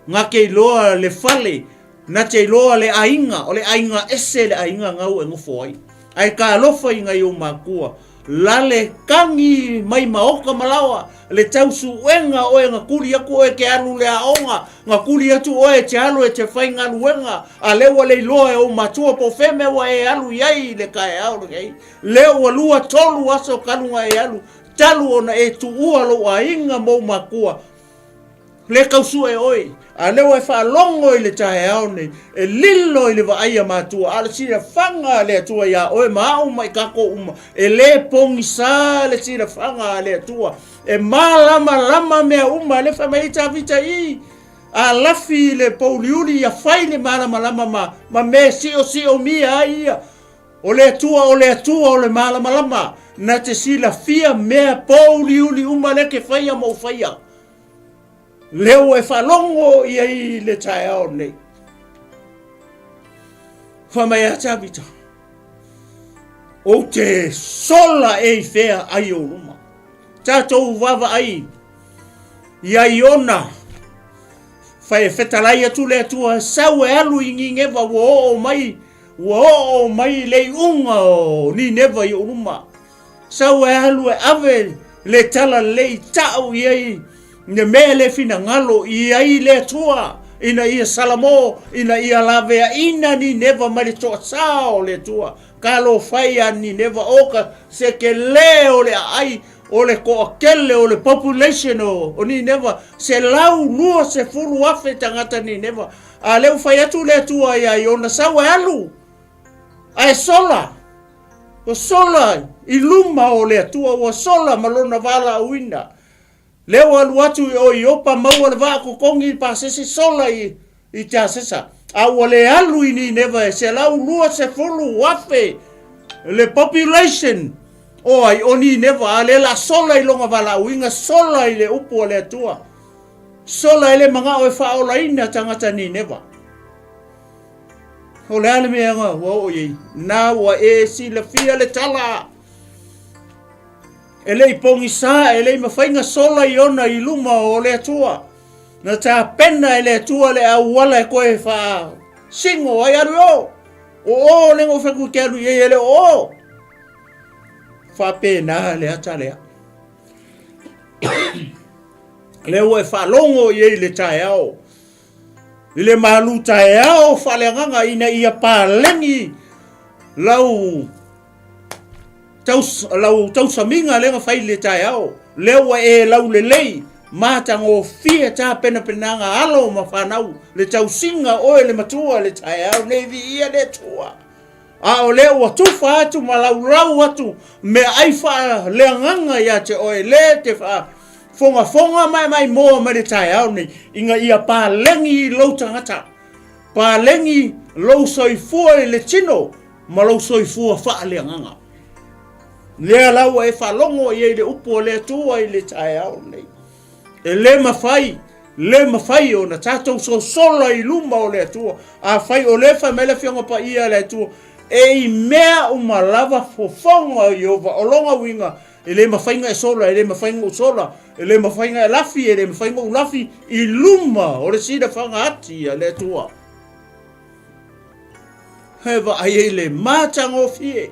Na te iloa le fale, na te iloa le aiga, o le aiga ese le aiga nau e nofo ai. Ae talofa i nai ou matua, lale kagi mai maoka ma laoa, le tau suega oe na tuli atu oe te alu le aoga, na tuli atu oe te alu e te faigaluega, a lea ua le iloa e ou matua po o fea mea ua e alu i ai i le taeao lenei. Lea ua 2, 3 aso talu na e alu, talu ona e tuua lou aiga ma ou matua, Le tau sue oe, a lea ua e faalogo i le taeao nei, e lilo i le vaai a matua, a o le silafaga a le Atua iā oe ma a'u ma i tatou uma, e le pogisa le silafaga a le Atua, e malamalama mea uma. Lea fai mai ai Tavita i, a lafi i le pouliuli ia fai le malamalama ma, ma mea e siosiomia ai ia. O le Atua, o le Atua o le malamalama, na te silafia mea pouliuli uma lea ke faia ma ou faia. Lea ua e faalogo i ai i le taeao nei. Fai mai a Tavita, ou te sola e i fea ai ou luma. Tatou vaavaai ia Iona, fai e fetalai atu le Atua, sau e alu i Nineva ua oo mai, ua oo mai le iuga o Nineva i ou luma. Sau e alu e ave le tala lelei ta'u i ai le mea le finagalo i ai le Atua ina ia salamo ina ia laveaina Nineva mai le toasā o le Atua. Talofa e ia Nineva o ka se telē o le aai o le toatele o le population o Nineva, 120,000 tagata Nineva. A lea ua fai atu le Atua ia Iona, sau e alu ae sola. Ua sola i luma o le Atua, ua sola ma lona valaauina. Lea ua alu atu i o i Iopa, maua le vaa totogi i pasese, sola i, i Tasesa. A ua le alu i Nineva e 120,000 le population. O ai, o Nineva, a lea la sola i lona valaauina, sola i le upu a le Atua. Sola e le manao e faaolaina tagata Nineva. O le a le mea ua oo i ai? Na ua e silafia le tala. E le i pogisa, e le i mafai na sola i ona i luma o le Atua. Na tapena e le Atua le auala e toe faasingo ai alu i o. O o le gofa ku te alu i ai e le o o. Faapena le ata lea. Lea ua e faalogo i ai le taeao. I le malu taeao faaleagaga ina ia paleni lau taus, lau tausamiga lea na fai i le taeao. Lea ua e laulelei matagofie tapenapenaga alo ma fanau le tausiga oe le matua le taeao nei viia le Atua. A o lea ua tufa atu ma laulau atu meaai faaleagaga ia te oe le te faafogafoga maemaimoa mai le taeao nei ina ia paleni lou tagata, paleni lou soifua i le tino ma lou soifua faaleagaga. Lea la ua e faalogo i ai le upu a le Atua i le taeao nei. E le mafai, le mafai ona tatou sosola i luma o le Atua. Afai o lea fai mai le Afioga Paia a le Atua, e i mea uma lava fofoga o Ieova, o lona uiga, e le mafai ona e sola, e le mafai ona ou sola, e le mafai ona e lafi, e le mafai ona ou lafi i luma o le silafaga ati a le Atua. He vaai ai le matagofie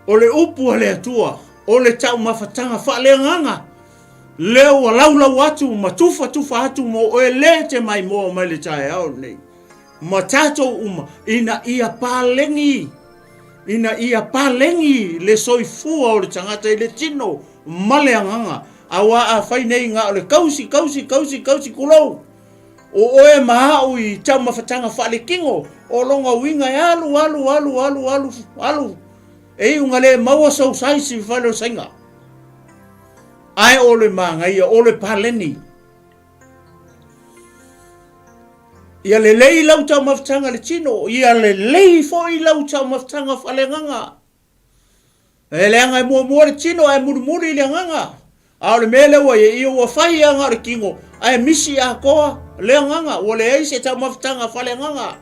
o le upu a le Atua, o le taumafataga faaleagaga, lea ua laulau atu ma tufatufa atu mo oe le te maimoa mai le taeao lenei, ma tatou uma, ina ia paleni, ina ia paleni le soifua o le tagata i le tino ma le agaga, aua afai nei na o le kausi, kausi, kausi, kausi, kulou, O oe ma au i taumafataga faaletino, o lona uiga e alu, alu, alu, alu, alu, alu, e iu ina le maua sou size i le fale o Saina. Ae o le manaia, o le paleni. Ia lelei lau taumafataga i le tino, ia lelei foi lau taumafataga faaleagaga. E leaga e muamua le tino ae mulimuli le agaga. A o le mea lea ua i ai, ia ua fai lava na o le tino ae misi atoa le agaga, ua leai se taumafataga faaleagaga.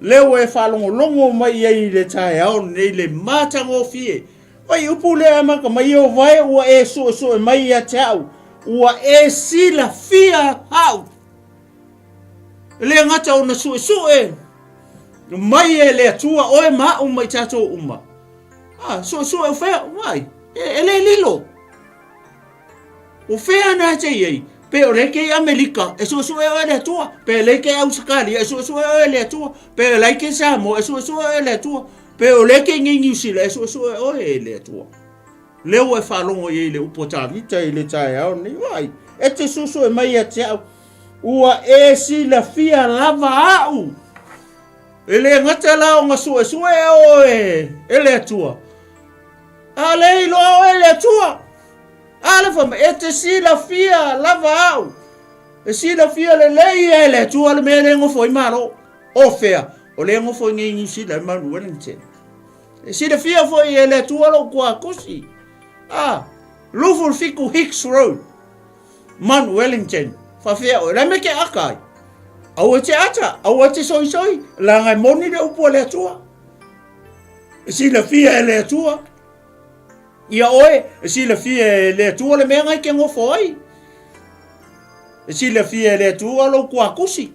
Lea ua e faalogologo mai i ai i le taeao lenei le matagofie. Vai upu lea e amata mai, Ieova e, ua e suesue mai ia te au, ua e silafia au. E le gata ona suesue mai e le Atua oe ma au ma i tatou uma. Ah, suesue o fea, vai, e, e le lilo. O fea na te i ai? Pe o le ke i Amerika, e suesue oe le Atua. Pe le ke Ausakalia, e suesue oe le Atua. Pe o le ke Samoa, e suesue oe le Atua. Pe o le ke i Niu Sila, e suesue oe le Atua. Lea ua e faalogo i ai i le upu a Tavita i le taeao lenei, Vaai, e te suesue mai ia te au, ua e silafia lava au. E le gata la ona suesue oe e le Atua, a o lea iloa oe e le Atua. A le fai mai, e te silafia lava au. E silafia lelei e le Atua le mea lea e nofo ai Malo. O fea? O lea e nofo i nei Niu Sila i Mount Wellington. E silafia foi e le Atua lou tuakosi. A, 27 Hicks Road, Mount Wellington. Faafea oe, la me ke aka ai. Aua e te ata, aua e te soisoi, leaga e moni le upu a le Atua. E silafia e le Atua. Ia oe, e silafia e le Atua le mea ngai ke nofo ai. E silafia e le Atua lou tuakosi.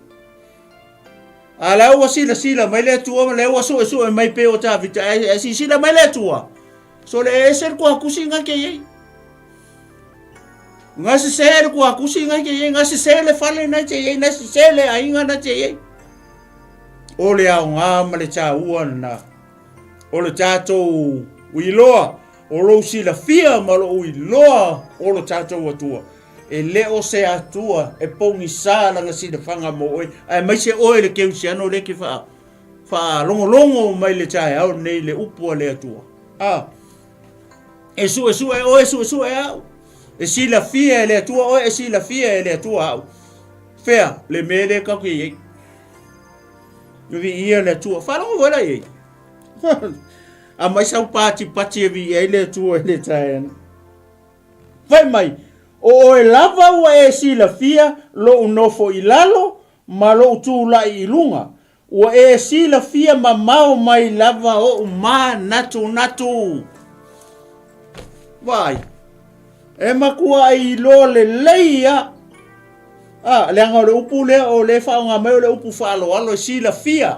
A la ua silasila mai le Atua ma lea ua suesue mai pei o Tavita, ae silasila mai le Atua, so le ese le kuakusi nga ke iai. Nga sese le kuakusi nga ke iai, nga sese le fale na te iai, na sese le aiga na te iai. O le aoga ma le tāua lena. O le tātou iloa, o lou silafia ma lou iloa o lo tātou Atua. E le o se Atua e pogisa lana silafaga mo oe, aemaise oe le Keusiano lea e te faalogologo mai le taeao lenei i le upu a le Atua. A, e suesue oe, suesue au. E silafia e le Atua oe, e silafia e le Atua au. Fea le mea lea tatou te i ai. Viia le Atua. Faalogo foi la i ai. Aumai sau patipati e viia ai le Atua i le taeao. Fai mai, O oe lava ua e silafia lou nofo i lalo ma lou tulai i luga, ua e silafia mamao mai lava oʻu manatunatu. Vaai, e matuaʻi iloa lelei a. A, leaga o le upu lea o lea e faaaoga mai o le upu faaaloalo e silafia,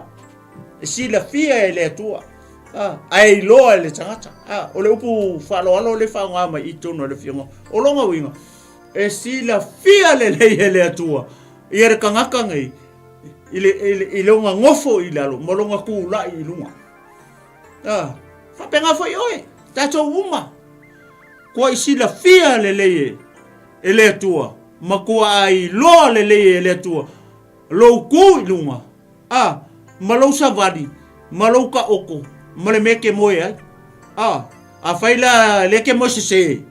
e silafia e le Atua. A, ae iloa e le tagata. A, o le upu faaaloalo lea e faaaoga mai i totonu o le Afioga. O lona uiga, e silafia lelei e le Atua ia le tagata nei i, le, i, le, i lona nofo i lalo ma lona tulai i luga. A, faapena foi oe, tatou uma. Kua i silafia lelei e, e le Atua, ma kua a iloa lelei e le Atua, lou kū i luga, a, ma lou savali, ma lou taoto, ma le mea e te moe ai. A, afai la lea e te moe sesē,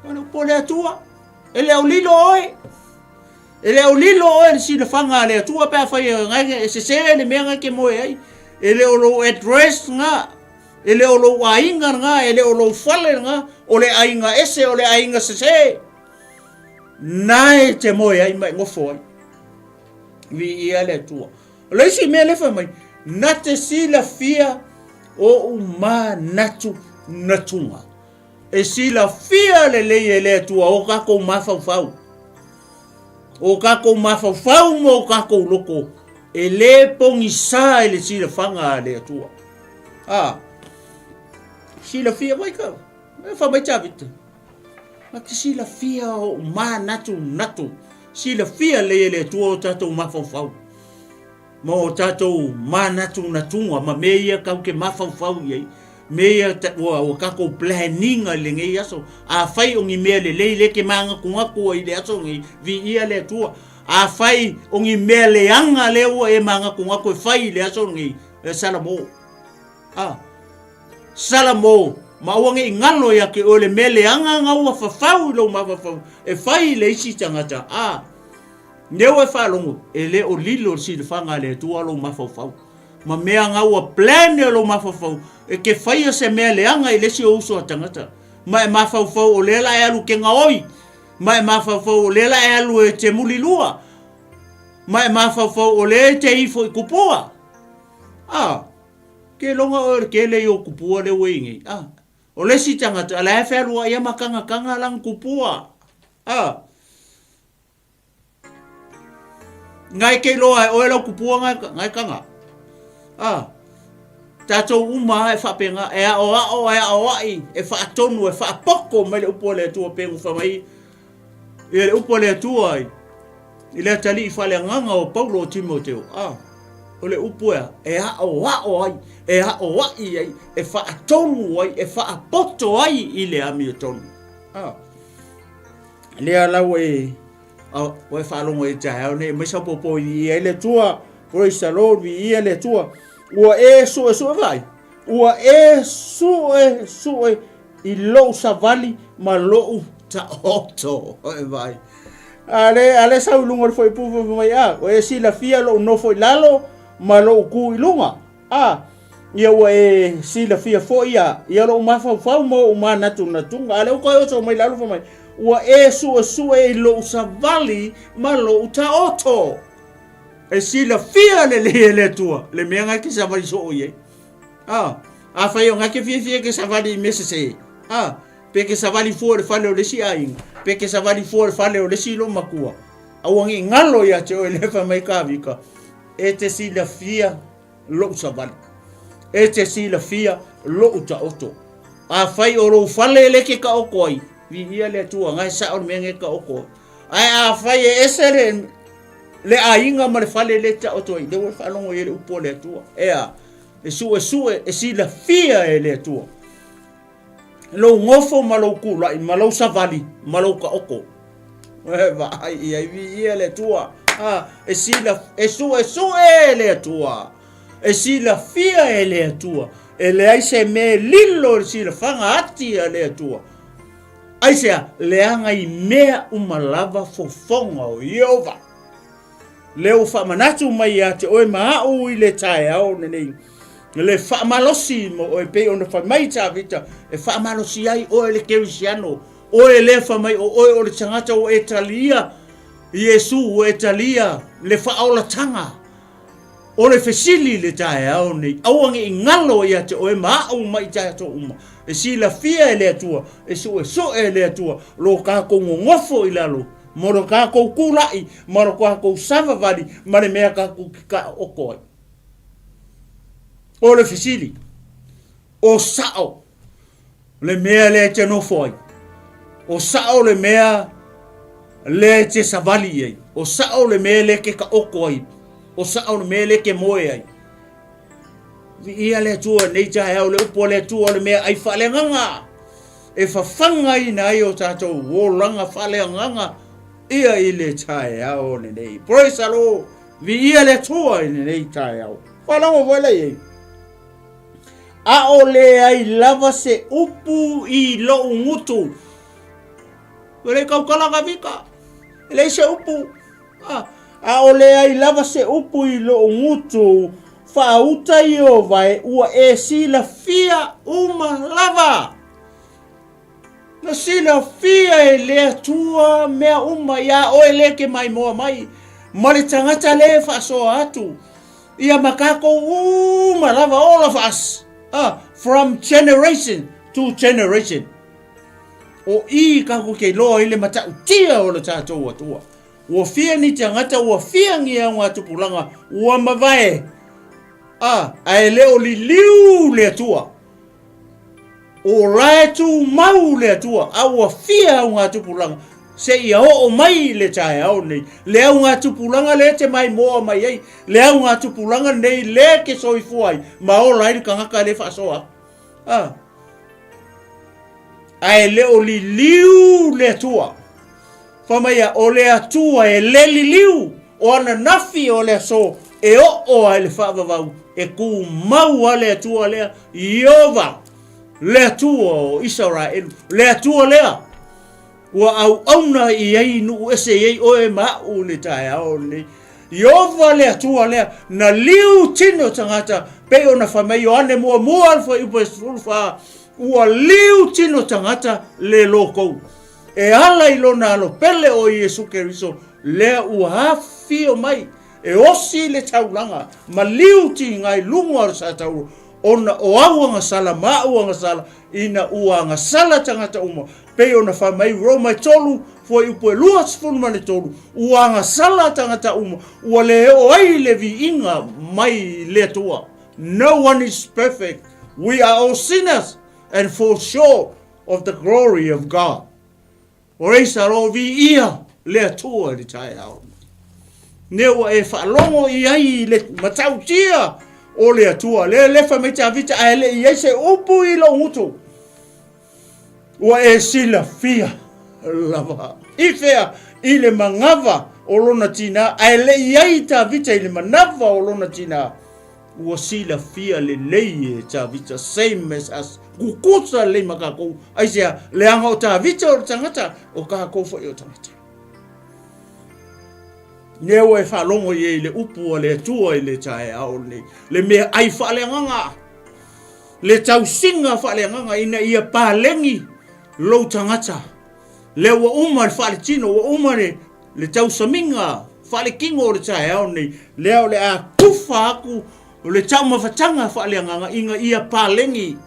o le upu a le Atua, e le o lilo oe. E le o lilo oe i le silafaga a le Atua pe afai e sesē le mea na e te moe ai. E le o lou address lena, e le o lou aiga lena, e le o lou fale lena, o le aiga ese, o le aiga sesē. Na e te moe ai ma e nofo ai. Viia le Atua. O le isi mea lea fai mai, na te silafia oʻu manatunatuga. E silafia lelei e le Atua o tatou mafaufau. O tatou mafaufau ma o tatou loto e lē pogisā i le silafaga a le Atua. A, silafia mai ka, e fai mai Tavita, na te silafia oʻu manatunatu, silafia lelei e le Atua o tatou mafaufau. ma o tatou manatunatuga ma mea ia tatou te mafaufau i ai, mea ia ua, ua tatou plan ina i lenei aso. Afai o ni mea lelei lea e te manatunatu ai i le aso lenei, viia le Atua. Afai o ni mea leaga lea ua e manatunatu e fai i le aso lenei, e Salamo. A, Salamo, ma aua ne i galo ia te oe le mea leaga na ua fafau i lou mafaufau e fai i le isi tagata. A, Lea ua e faalogo, e le o lilo le silafaga a le Atua lou mafaufau. Ma mea na ua plan e lou mafaufau, e te faia se mea leaga i le isi o uso a tagata. Ma e mafaufau o lea la e alu ke gaoi. Ma e mafaufau o lea la e alu e te mulilua. Ma e mafaufau o lea e te ifo i kupua. A, ke loga oe o le kele i o kupua lea ua i nei. A, o le isi tagata, a la e fealuai ia ma kagakaga lana kupua. A, Ngai kei loa e oe lau kupua ngai, ngai kanga. A, tatou uma e faapena, e aoao, e aoai, e faatonu, e faapoko mai le upu a le Atua pe gufa mai ia le upu a le Atua i, i le atalii faaleagaga o Paulo o Timoteo. A, o le upu ea, e aoao ai, e aoai ai, e faatonu ai, e faapoto ai i le amiotonu. A, lea lau e ua e faalogo i taeao nei mai sau popo i ai le Atua. Praise the Lord, viia le Atua. Ua e suesue vai, ua e suesue i lou savali ma lou taoto. E vai. A le, a le sau i luga o le fuaiupu fai mai, a, ua e silafia lou nofo i lalo ma lou ku i luga. A, ia ua e silafia foi ia, ia lou mafaufau ma ou manatunatuga. A lea ua toe oso mai lalo fai mai, ua e suesue i lou savali ma lou taoto. E silafia lelei e le Atua le mea na e te savali soo i ai. A, afai o na te fiafia e te savali i mea sesē, a, pe te savali fua i le fale o le isi aiga, pe te savali fua i le fale o le isi loomatua, aua ne i galo ia te oe lea fai mai Kavika, E te silafia lou savali. E te silafia lou taoto. Afai o lou fale le ke taoto ai, viia le Atua, na e sao le mea ne taoto ai. Ae afai e ese le, le aiga ma le fale le taoto ai, lea ua e faalogo i ai le upu a le Atua. Ea, e suesue, e silafia e le Atua. lou nofo ma lou tulai ma lou savali ma lou taoto. E vaai i ai, viia le Atua. A, e sila, e suesue e le Atua. E silafia e le Atua. E leai se mea e lilo i le silafaga ati a le Atua. Aisea, leaga i mea uma lava fofoga o Ieova. Lea ua faamanatu mai ia te oe ma aʻu i le taeao lenei. Le faamalosi mo oe pei ona fai mai Tavita, e faamalosi ai oe le Kerisiano, oe lea fai mai o oe o le tagata ua e talia Iesu, ua e talia le faaolataga. O le fesili i le taeao nei, aua ne i galo ia te oe ma au ma i tatou uma, e silafia e le Atua, e suesue e le Atua lo tatou nonofo i lalo, ma lo tatou tulai, ma lo tatou savavali, ma le mea tatou te taoto ai. O le fesili, o sao le mea lea e te nofo ai? O sao le mea lea e te savali i ai? O sao le mea lea e te taoto ai? O sao le mea lea e te moe ai? Viia le Atua nei taeao, le upu a le Atua o le mea ai faaleagaga e fafagaina ai o tatou olaga faaleagaga ia i le taeao lenei. Praise the Lord. Viia le Atua i lenei taeao. Faalogo foi lea i ai. A o leai lava se upu i lou gutu. Ua le tautala Tavita. E leai se upu. A, a o leai lava se upu i lou gutu, faauta Ieova e, ua e silafia uma lava. Na silafia e le Atua mea uma iā oe lea e te maimoa mai, ma le tagata lea e faasoa atu, ia ma tatou uma lava, all of us, ah, from generation to generation. O i tatou te iloa ai le matautia o le tatou Atua. Ua fia ni tagata, ua fia ni augatupulaga, ua mavae, ah, ae le o liliu le Atua. O la e tumau le Atua, a ua fia augatupulaga seia oo mai le taeao nei. Le augatupulaga lea e te maimoa mai ai, le augatupulaga nei lea e te soifua ai, ma ola ai le tagata lea e faasoa atu. A. Ae le o liliu le Atua. Fai mai ia, o le Atua e le liliu, o ananafi o le aso e oo ai le faavavau, e tumau a le Atua lea, Ieova, le Atua o Isaraelu, le Atua lea ua auauna i ai nuu ese i ai oe ma au i le taeao lenei. Ieova le Atua lea, na liu tino tagata, pei ona fai mai Ioane muamua le fuaiupu e 14, ua liu tino tagata le lokou. E ala i lona alo pele o Iesu Keriso, lea ua afifio mai e osi le taulaga ma liu tiga i luga o le satauro, ona o au agasala ma au agasala, ina ua agasala tagata uma, pei ona fai mai Roma e 3, fuaiupu e 23, ua agasala tagata uma, ua le oo ai le viiga mai le Atua. No one is perfect, we are all sinners and fall short of the glory of God. Praise the Lord, viia le Atua i le taeao. Ne ua e faalogo i ai le matautia o le Atua. Le le fai mai Tavita, ae le i ai se upu i lou gutu. Ua e silafia lava. I fea i le manava o lona tinā, ae le i ai Tavita i le manava o lona tinā. Ua silafia lelei e Tavita, same as us, kukusa lelei ma kakou. Aisea, leaga o Tavita o le tagata, o kakou foi o tagata. Lea ua e faalogo i ai le upu a le Atua i le taeao lenei, le mea ai faaleagaga, le tausiga faaleagaga ina ia paleni lou tagata. Lea ua uma le faaletino, ua uma le, le tausamiga faaletino o le taeao nei, lea o le a tufa atu le taumafataga faaleagaga ina ia paleni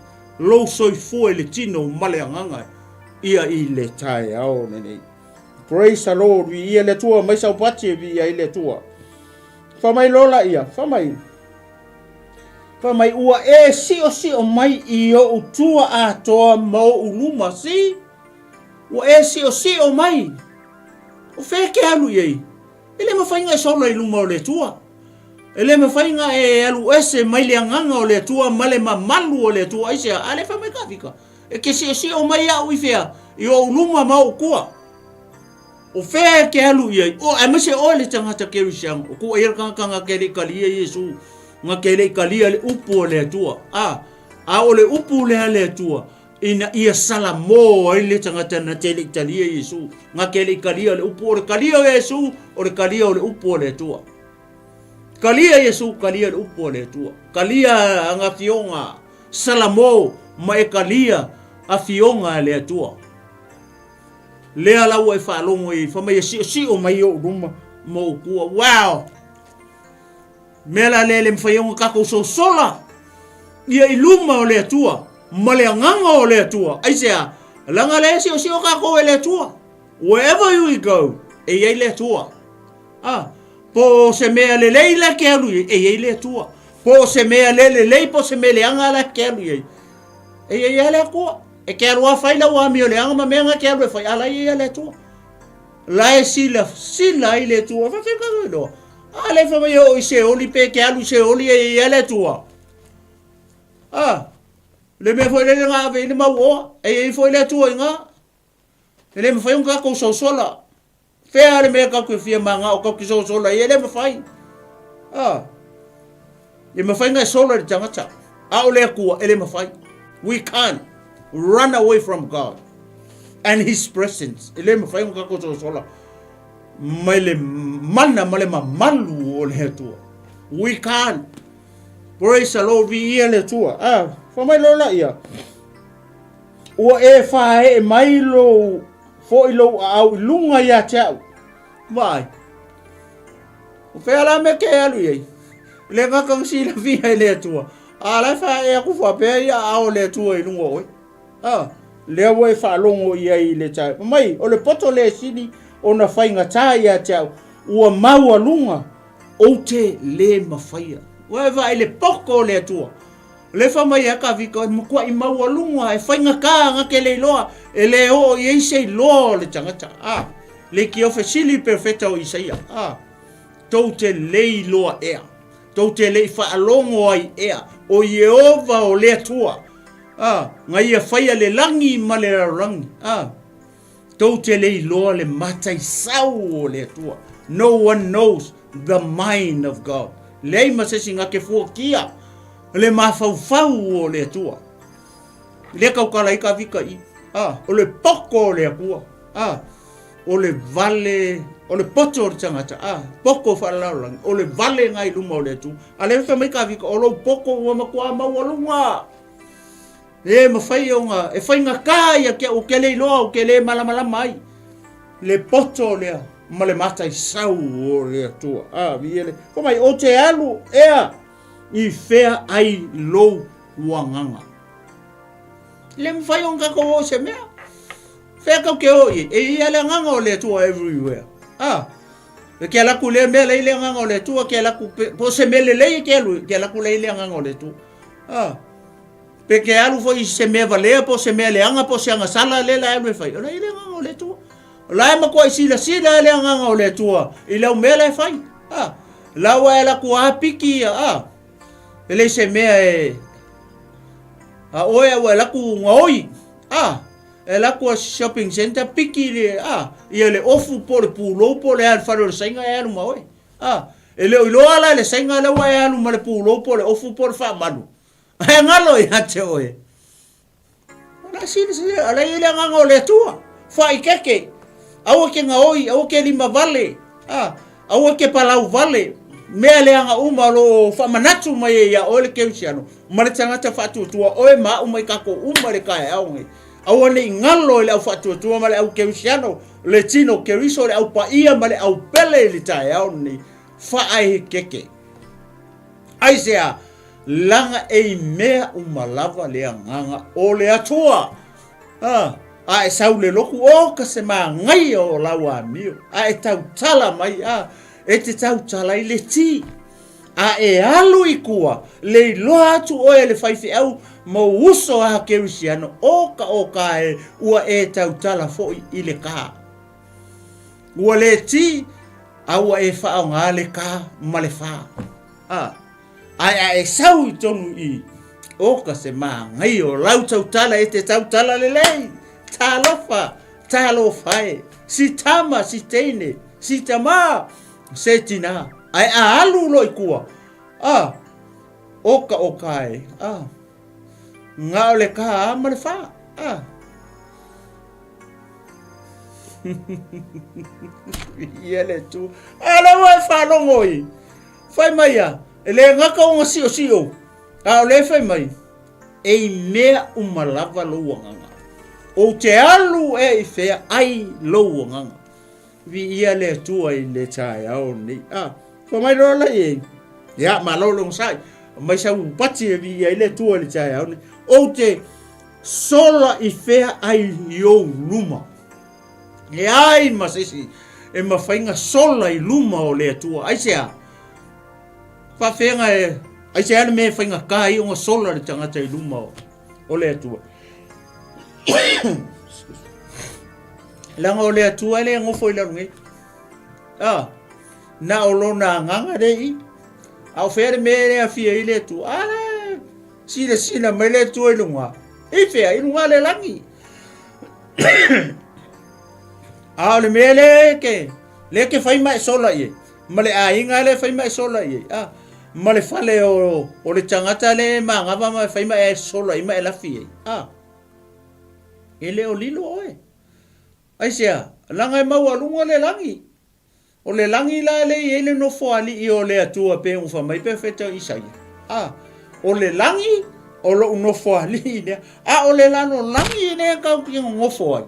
lou soifua i le tino ma le agaga ia i le taeao lenei. Praise the Lord, viia le Atua, mai saupati e viia ai le Atua. Fai mai lola ia, fai mai. Fai mai, ua e siosio mai i ou tua atoa ma ou luma, see? Ua e siosio mai. O fea e te alu i ai? E le mafai ona e sola i luma o le Atua. E le mafai ona e alu ese mai le agaga o le Atua ma le mamalu o le Atua. Aisea? A lea fai mai Tavita, e te siosio mai au i fea? I ou luma ma ou tua. O fea e te alu i ai? O, aemaise oe le tagata kerisiano, o kuʻu ai le tagata na te le i talia Iesu, na te le i talia le upu a le Atua. A, a o le upu lea a le Atua, ina ia salamo ai le tagata na te le i talia Iesu, na te le i talia le upu, o le talia o Iesu, o le talia o le upu a le Atua. Kalia Iesu, kalia le upu a le Atua. Kalia aga afioga Salamo ma e kalia afioga a le Atua. Lea la ua e faalogo i fai mai e siosio mai ou luma ma ou tua. Wow! Mea la lea e le mafai ona tatou sosola ia i luma o le Atua ma le agaga o le Atua. Aisea? Leaga lea e siosio tatou e le Atua. Wherever you go, e i ai le Atua. Ah, po o se mea lelei la ke alu i ai, e i ai le Atua. Po o se mea le lelei, po o se mea leaga la ke alu i ai, e i ai lava le Atua. E ke alu lava fai lau amio leaga ma mea na ke alu e fai, a la e i ai lava le Atua. La e silasila ai le Atua. Faafetai ka iloa. A le fai mai e oo i Seoli pe ke alu i Seoli e i ai lava le Atua. Ah, le mea foi lele na ave i le mau oa, e i ai foi le Atua i ina. E le mafai ona tatou sosola. Fea le mea tatou te fia manao tatou te sosola ai, e le mafai. Ah. E mafai ona e sola i le tagata. A o le Atua, e le mafai. We can't run away from God and His presence. E le mafai ona tatou sosola mai le mana ma le mamalu o le Atua. We can't. Praise the Lord, viia le Atua. Ah, fai mai loa laia. Ua e faaee mai lou foi lou aau i luga ia te au. Vaai. O fea la mea ke alu i ai? Le gata na silafia e le Atua. A la e faaee atu faapea i aao o le Atua i luga o oe. A, lea ua e faalogo i ai i le taeao. Fai mai, o le poto le sili ona faigata ia te au, ua maualuga, ou te le mafaia. Ua e vaai i le poto o le Atua. Le fai mai a Kavika, e matuai maualuga, e faigata na te le iloa, e le oo i ai se iloa o le tagata. A, le ki o fesili perofeta o Isaia. A, tou te le iloa ea, tou te le i faalogo ai ea, o Ieova o le Atua, a, na ia faia le lagi ma le lalolagi. A, tou te le iloa le mataisau o le Atua. No one knows the mind of God. Leai ma se isi na te fuatia le mafaufau o le Atua. Lea tautala ai Kavika i, a, o le poto o le Atua, a, o le vale, o le poto o le tagata, a, poto faalelalolagi, o le vale na i luma o le Atua. A lea fai mai Kavika, o lou poto ua matua maualuga. E mafai ona, e faigata ia te au, ou te le iloa, ou te le malamalama ai. Le poto lea ma le mataisau o le Atua. A, viia le, fai mai, ou te alu ea i fea ai lou agaga. E le mafai ona tatou o i se mea. Fea tatou te o i ai, e i ai le agaga o le Atua everywhere. A, e ke alu atu i lea mea, la i le agaga o le Atua, ke alu atu, po o se mea lelei e ke alu, ke alu atu la i le agaga o le Atua. A, Pe ke alu foi i se mea valea po o se mea leaga po o se agasala lea la e alu e fai, o la e i le agaga o le Atua. O la e matuai silasila le agaga o le Atua i lau mea la e fai. A, la ua e alu atu a piki ia, a, e leai se mea e, a oe a ua e alu atu gaoi, a, e alu atu a shopping centre piki le, a, ia le ofu po o le pulou po o le a i le fale o le saina e alu ma oe. A, e le o iloa la e le saina lea ua e alu ma le pulou po o le ofu po o le faamalu. Ae galo ia te oe. O la silasila, o la i ai le agaga o le Atua. Faaikeke, aua ke gaoi, aua ke lima vale, a, aua ke palau vale, mea leaga uma o lo o faamanatu mai ai ia oe le kerisiano, ma le tagata faatuatua oe ma au mai tatou uma i le taeao nei. Aua ne i galo i le au faatuatua ma le au kerisiano, le tino keriso, le au paia ma le au pele i le taeao nei. Faaekeke. Aisea? Laga e i mea uma lava le agaga o le Atua. A, a e sau le lotu, o ka se magaia o lau amio, a e tautala mai, a, e te tautala i le ti. A e alu i tua, le iloa atu oe e le faifeau ma ou uso a Kerisiano, o ka o ka e, ua e tautala foi i le ka. Ua le ti, a ua e whaonga le ka ma le wha. A, Ae a e sau i tonu i oka se māngai o lau tautala e te tautala lelei, talofa, talofa e, si tama, si teine, si tamā, se tinā, ae a alu loa i kua, a, oka oka e, a, ngā o le kā a ma le whā, a. Ia le tu. A le ua e whalongo i. Fai mai a, e le gata ona siosio, a o lea e fai mai, e i mea uma lava lou agaga. Ou te alu ea i fea ai lou agaga. Viia le Atua i le taeao lenei. A, fai mai loa la i ai. Ia, malo le onosai. Mai sau pati e viia ai le Atua i le taeao lenei. Ou te sola i fea ai i ou luma. Leai ma se isi e mafai ona sola i luma o le Atua. Aisea? Faafeaga e, aisea le mea e faigata ai ona sola le tagata i luma o le Atua? Leaga o le Atua e le nofo i lalo nei. Ah, na o lona agaga le i. A o fea le mea e le afia ai le Atua? Ah, silasila mai le Atua i luga. I fea? I luga le lagi. A o le mea lea ke, lea ke fai ma e sola i ai. Ma le aiga lea fai ma e sola i ai. Ah, ma le fale o, o le tagata lea e magava ma e fai ma e sola i ma e lafi i ai. Ah, e le o lilo oe. Aisea? Leaga e maualuga le lagi. O le lagi la lea e i ai le nofoalii o le Atua pei ona fai mai Perofeta o Isaia. A, o le lagi o lou nofoalii lea, a o le lalolagi lea tatou te nonofo ai,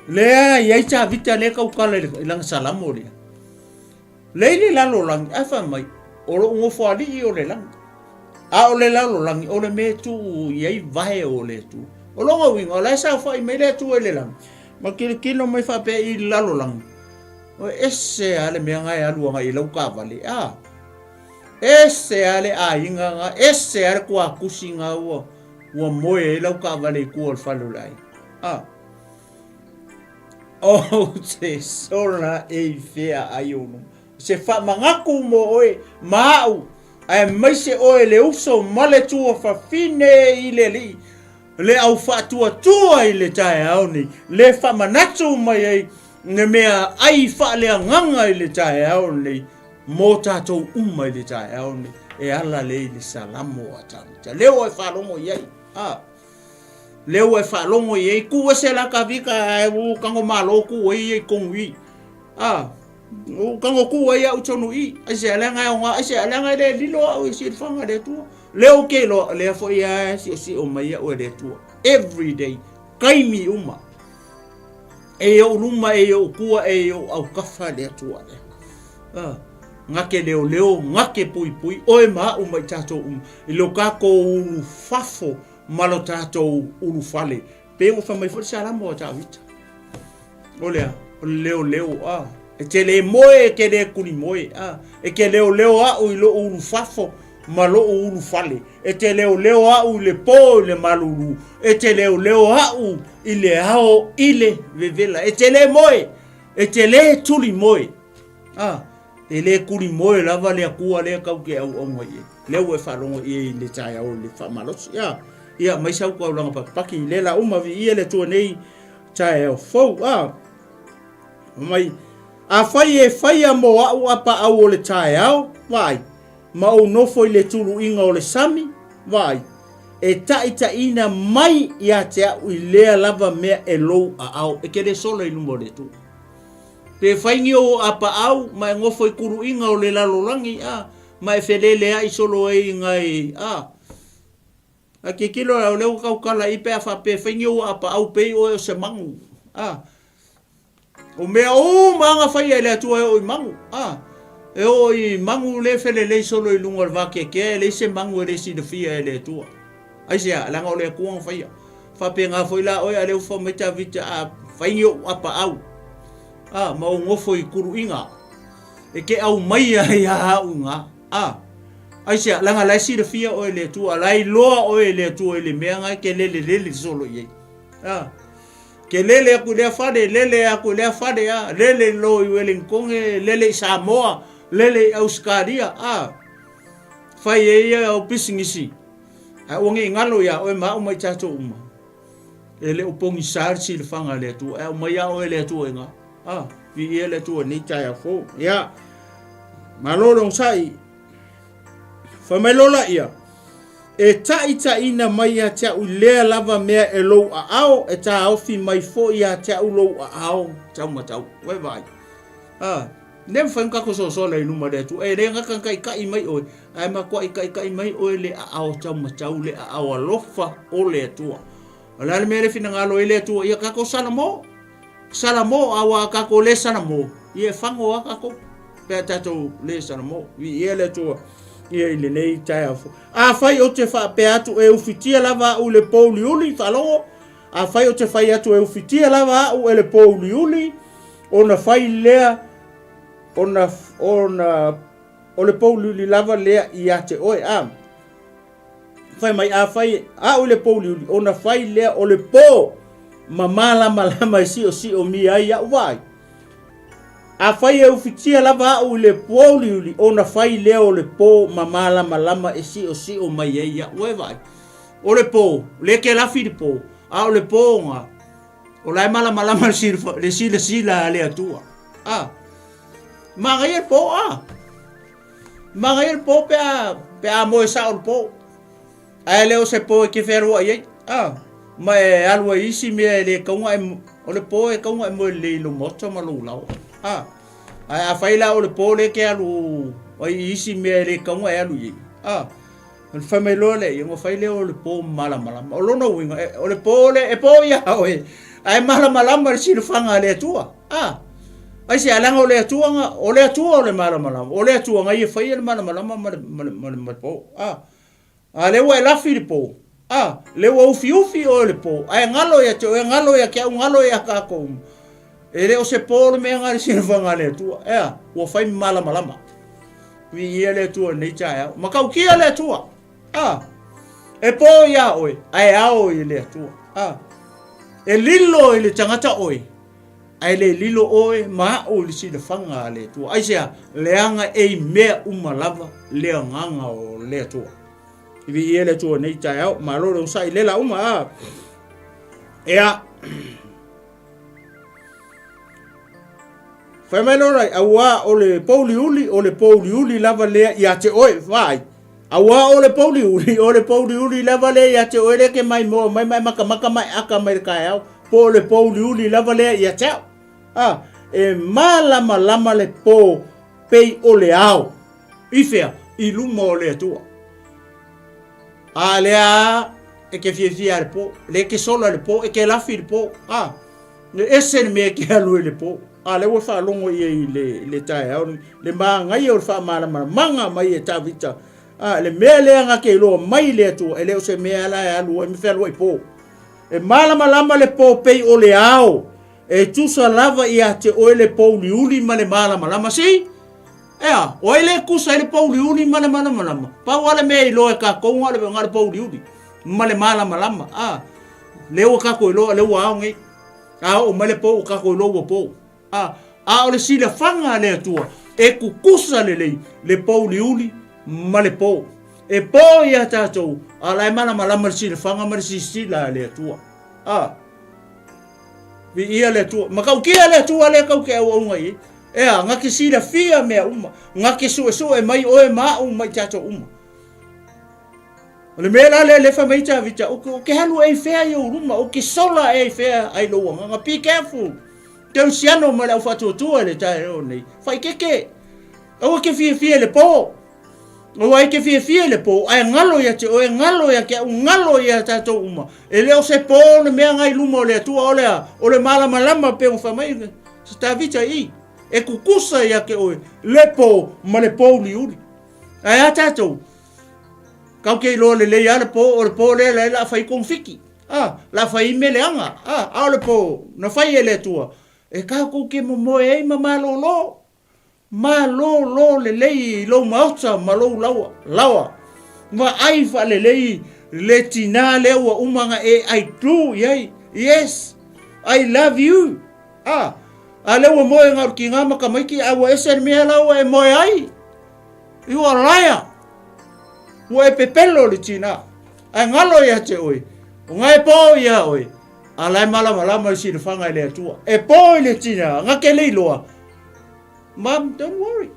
lea e i ai Tavita lea e tautala i lana Salamo lea. Lea i le lalolagi, ae fai mai, o lou nofoalii o le lagi. A o le lalolagi, o le mea e tuu i ai vae o le Atua. O lona uiga, o la e saofai mai le Atua i le lagi, ma tilotilo mai faapea i le lalolagi, o ese lava le mea na e alu agai i lau taavale, a ese lava le aiga na, ese lava le tuatusi na ua, ua moe ai lau taavale i tua o le fale o le aiga. A ou te sola e i fea ai ou luma. Se faamanatu mo oe ma au, aemaise oe le uso ma le tuafafine i le Alii, le au faatuatua i le taeao nei, le faamanatu mai ai le mea ai faaleagaga i le taeao nei, mo tatou uma i le taeao nei, e ala lea i le Salamo a Tavita. Lea ua e faalogo i ai, a, lea ua e faalogo i ai, tuu ese la Tavita, ae ua tago malo tuu ai ia i tonu i, a, Ua tago ku ai au tonu i, aisea leaga e aoga, aisea leaga e le lilo au i silafaga a le Atua. Lea ou te iloa, lea foi lava e siosio mai au e le Atua. Every day, taimi uma. E i ou luma, e i ou tua, e i ou autafa le Atua lea. Ah, na te leoleo, na te puipui, oe ma au ma i tatou uma, i lo tatou ulu fafo ma lo tatou ulu fale. Pei ua fai mai foi le Salamo a Tavita. O le a? O le leoleo, a. E te le moe, e te le kulimoe, a. E te leoleo au i lou ulufafo ma lou ulufale. E te leoleo au i le po i le malulu. E te leoleo au i le ao i le vevela. E te le moe, e te le tulimoe. A. E le kulimoe lava le Atua lea tatou te auauna i ai. Lea ua e faalogo i ai i le taeao i le faamalosi. A. Ia, aumai sau taulaga pakipaki i lea la uma, viia le Atua nei taeao fou. A. Mai, afai e faia mo au apaau o le taeao, vaai, ma ou nofo i le tuluiga o le sami, vaai, e taitaiina mai ia te au i lea lava mea e lou aao. E te le sola i luma o le Atua. Pe fai ni ou apaau ma e nofo i kuluiga o le lalolagi, a, ma e feleleai solo ai i ngai, a, A tilotilo la, o lea ua tautala i pe a faapea e fai ni ou aapaau pei oe o se manu. A, o mea uma lava na faia e le Atua e oo i manu. A, e oo i manu lea e felelei solo i luga o le vakeakea, e leai se manu e le silafia e le Atua. Aisea? Leaga o le Atua na faia. Faapena foi la oe, a lea ua fai mai Tavita, a fai ni ou apaau, a, ma ou nofo i kuluiga, e te aumaia ia au i ina. A, aisea? Leaga la e silafia oe e le Atua, la e iloa oe e le Atua i le mea na e te lelelele solo i ai. A, ke lele aku i lea fale, lele aku i lea fale, a, lele loa i Ueligitone, lele i Samoa, lele i Ausekalia, a, fai ai ia au pisinisi, ae aua ne i galo iā oe ma au ma i tatou uma. E le o pogisa le silafaga a le Atua, e aumai lava oe e le Atua i ina. A, viia le Atua i lenei taeao fou. Ia, malo le onosai. Fai mai loa laia, E taʻitaʻina mai ia te au i lea lava mea e lou aao, e taofi mai foi ia te au lou aao taumatau. Ua e vaai? A, Le mafai ona tatou sosola i luma o le Atua. E le gata ona taitai mai oe, ae matuai taitai mai oe le aao taumatau, le aao alofa o le Atua. O le a le mea le finagalo ai le Atua? Ia tatou salamo. Salamo, aua a tatou le salamo, ia e fago lava tatou pe a tatou le salamo. Viia le Atua ia i lenei taeao fou. Afai ou te faapea atu e ufitia lava au i le pouliuli, faalogo, afai ou te fai atu e ufitia lava au e le pouliuli, ona fai lea, ona, ona, o le pouliuli lava lea ia te oe. A, fai mai, afai au i le pouliuli, ona fai lea o le po ma malamalama e siosiomia ai au vaai. Afai e ufitia lava au i le pouliuli, ona fai lea o le po ma malamalama e siosio mai ai au e vaai. O le po, le ke lafi le po, a o le po nga, o la e malamalama le silasila a le Atua. A, manaia le po, a. Manaia le po pe a, pe a moe sao le po. Ae le o se po e te fealuai ai. A, ma e alu ai isi mea e le tau e, o le po e tau e moe lelei i lou maota ma lou laoa. A, ae afai la o le po lea e te alu ai i isi mea e le tau e alu i ai. A, ona fai mai loa lea, ona fai lea o le po malamalama. O lona uiga, o le po lea, e po ia oe, ae malamalama le silafaga a le Atua. A, aisea, leaga o le Atua na, o le Atua o le malamalama, o le Atua na ia faia le malamalama ma le, ma le, ma le, ma le po. A, a lea ua e lafi i le po, a, lea ua ufiufi oe i le po, ae galo ia te oe, galo ia te au, galo ia kākou uma. E le o se po le mea na le silafaga a le Atua. Ea, ua fai malamalama. Viia le Atua i lenei taeao. Matautia le Atua. A, e po iā oe, ae ao i le Atua. A, e lilo i le tagata oe, ae le lilo oe ma au i le silafaga a le Atua. Aisea? Leaga e i mea uma lava le agaga o le Atua. Viia le Atua i lenei taeao. Malo le onosai lela uma. A, ea. Fai mai loa lai, auā o le pouliuli, o le pouliuli lava lea ia te oe, vaai. Auā o le pouliuli, o le pouliuli lava lea ia te oe lea ke maimoa mai ma e makamaka ma e aka mai le kaeao, po o le pouliuli lava lea ia te au. A, e malamalama le po pei o le ao. I fea? I luma o le Atua. A lea e ke fiafia le po, le ke sola le po, e ke lafi le po. A, E ese le mea e te alu ai i le po, a lea ua faalogo ia i le, le taeao lenei, le manaia o le faamalamalamaga mai e Tavita, a, le mea lea na te iloa mai le Atua, e le o se mea la e alu ai ma fealuai po. E malamalama le po pei o le ao, e tusa lava ia te oe le pouliuli ma le malamalama. See? Ea, o ai le tusa ai le pouliuli ma le malamalama? Pau lava le mea e iloa e tatou na o le pouliuli ma le malamalama. A, lea ua tatou iloa, lea ua ao nei. A oo mai le pou, ua tatou iloa ua pou. A, a o le silafaga a le Atua, e tutusa lelei le pouliuli ma le pou. E po ia tatou, a o la e malamalama le silafaga ma le silasila a le Atua. A, viia le Atua. Matautia le Atua lea tatou te auauna i ai. Ea, na te silafia mea uma, na te suesue mai oe ma au ma i tatou uma. O le mea la lea le fai mai Tavita, o ke alu e i fea i ou luma, o ke sola e i fea ai lou agaga. Be careful. Teusiano ma le au faatuatua i le taeao nei. Faikeke. Aua ke fiafia i le po. Aua e ke fiafia i le po, ae galo ia te oe, galo ia te au, galo ia tatou uma. E le o se po le mea ngai luma o le Atua, o le a, o le malamalama pe ua fai mai se Tavita i, e kukusa ia te oe, le po ma le pouliuli. Ae a tatou, kau ke iloa lelei a le po, o le po lea la e fai konfiki, a, la fai mea leaga, a, a o le po na fai e le Atua, e tatou ke momoe ai ma malolo. Malolo lelei i lou maota ma lou laua, laoa. Vaai faalelei le tinā lea ua uma ona e aitū i ai. Yes, I love you. A, a lea ua moe na o le kinā ma tamaiti a ua ese le mea la ua e moe ai. You are a liar. Ua e pepelo le tinā. Ae galo ia te oe. O nga e pō ia oe. A la e malamalama le silafaga i le Atua. E pō i le tinā, nga ke le iloa. Mom, don't worry.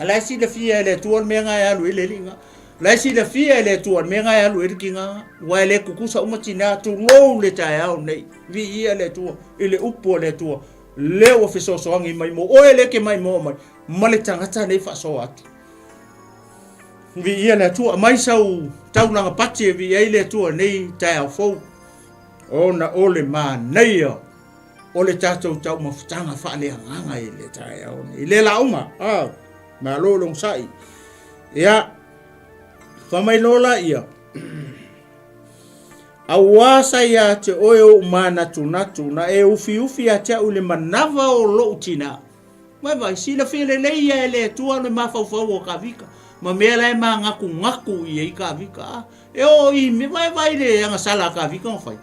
A la e silafia e le Atua le mea nga e alu ai le alii nga. La e silafia e le Atua le mea nga e alu ai le kinga. Ua e le kukusa uma tinā, tulou le taeao nei. Viia le Atua i le upu a le Atua. Lea ua fesoasoani mai mo oe lea e te maimoa mai ma le tagata lea e faasoa atu. Viia le Atua, aumai sau taulaga pati e viia ai le Atua i lenei taeao fou, ona o le manaia o le tatou taumafataga faaleagaga i le taeao nei. I le lauga, ah, malo le onosai. Ia, fai mai loa laia, Auā sa ia te oe ou manatunatu, na e ufiufi ia te au i le manava o lou tinā. Vaivai, silafia lelei ia e le Atua le mafaufau o Kavika, ma mea la e mānatunatu i ai Kavika. A, e oo i mea, vaivai le agasala a Kavika na fai.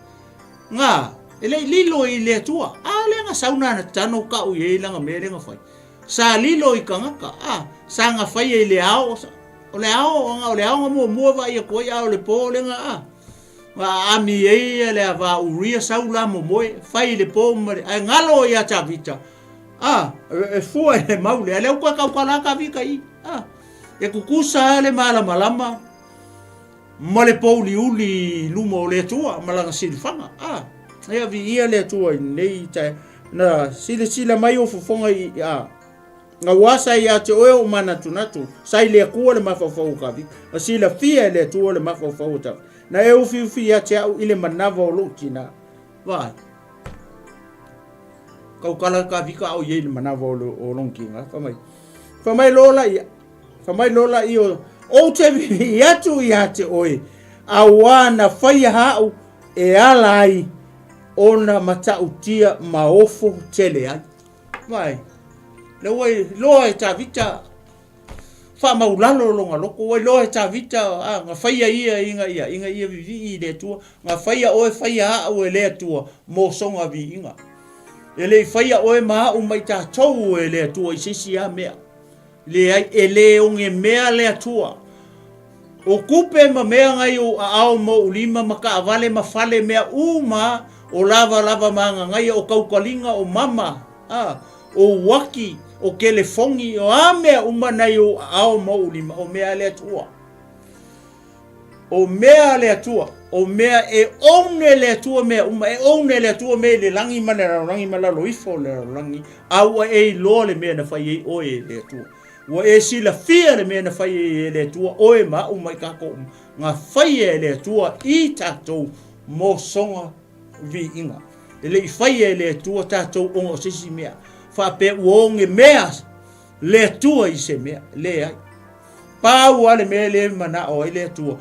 Ngā, e le i lilo i le Atua. A lea na sau na tano kau i ai lana mea lea na fai. Sa lilo i kanaka, a, sa na faia i le ao, o le ao, o le ao na muamua vaai atu ai, a o le pō lea na, a. Ma aami ai ia le ava Uria sau la momoe, fai i le po ma le, ae galo ia Tavita, a, e fua i le maule, a lea ua toe tautala Tavita i, a, e tutusa lava le malamalama ma le pouliuli i luma o le Atua ma lana silafaga, a, ia viia le Atua i lenei taeao. Na silasila mai ou fofoga i, a, Aua sa ia te oe ou manatunatu, sa i le Atua le mafaufau o Tavita, na silafia e le Atua le mafaufau o Tavita, na e ufiufi ia te au i le manava o lou tina. Vaai. Tautala Tavita a o i ai i le manava o, o lona tina. Fai mai. Fai mai loa laia. Fai mai loa laia o, ou te vivii atu ia te oe, auā na faia au e ala ai ona matautia ma ofo tele ai. Vai, lea ua iloa e Tavita faamaulalo lona loto, ua iloa e Tavita a, na faia ia ina ia, ina ia vivii i le Atua, na faia oe faia au e le Atua mo sona viiga. E le i faia oe ma au ma i tatou e le Atua i se isi a mea. Leai, e le ogemea le Atua. O tupe ma mea nai ou aao ma ou lima ma taavale ma fale mea uma o lavalava ma agagaia o taukaliga o mama a o uaki o kelefogi o a mea uma nai ou aao ma ou lima o mea a le Atua. O mea a le Atua, o mea e own e le Atua mea uma, e own e le Atua mea i le lagi ma le lalolagi ma lalo ifo o le lalolagi, a ua e iloa le mea na fai ai oe e le Atua. Ua e silafia le mea na fai ai e le Atua oe ma au ma i tatou uma, na faia e le Atua i tatou mo sona viiga. E le i faia e le Atua tatou ona o se isi mea, faapea ua ogemea le Atua i se mea, leai. Pau lava le mea lea e manao ai le Atua,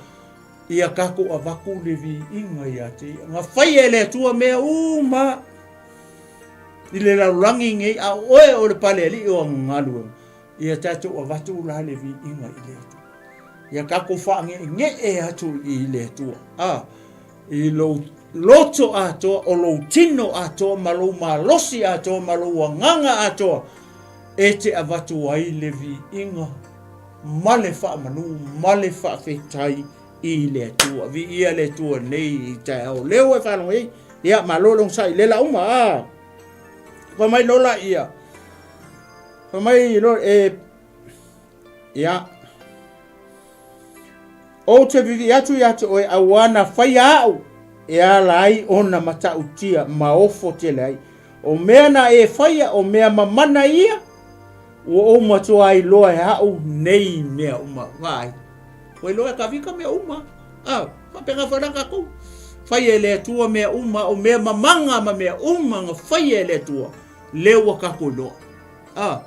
ia tatou avatu le viiga ia te Ia. Na faia e le Atua mea uma i le lalolagi nei, a o oe o le palealii o ana galuega, ia tatou avatu la le viiga i le Atua. Ia tatou faangeengee atu i le Atua. A, i lou loto atoa, o lou tino atoa, ma lou malosi atoa, ma lou agaga atoa, e te avatu ai le viiga ma le faamanu ma le faafetai i le Atua. Viia le Atua nei i taeao lea ua e faalogo ai. Ia, malo le onosai, le lauma, a. Fai mai loa laia, fai mai loa, e, ia, Ou te vivii atu ia te oe auā na faia au e ala ai ona matautia ma ofo tele ai. O mea na e faia, o mea mamana ia, ua ou matua iloa e au nei mea uma. Vaai, ua iloa e Kavika mea uma. A, faapena foi la tatou. Faia e le Atua mea uma, o mea mamaga ma mea uma na faia e le Atua, lea ua tatou iloa. A,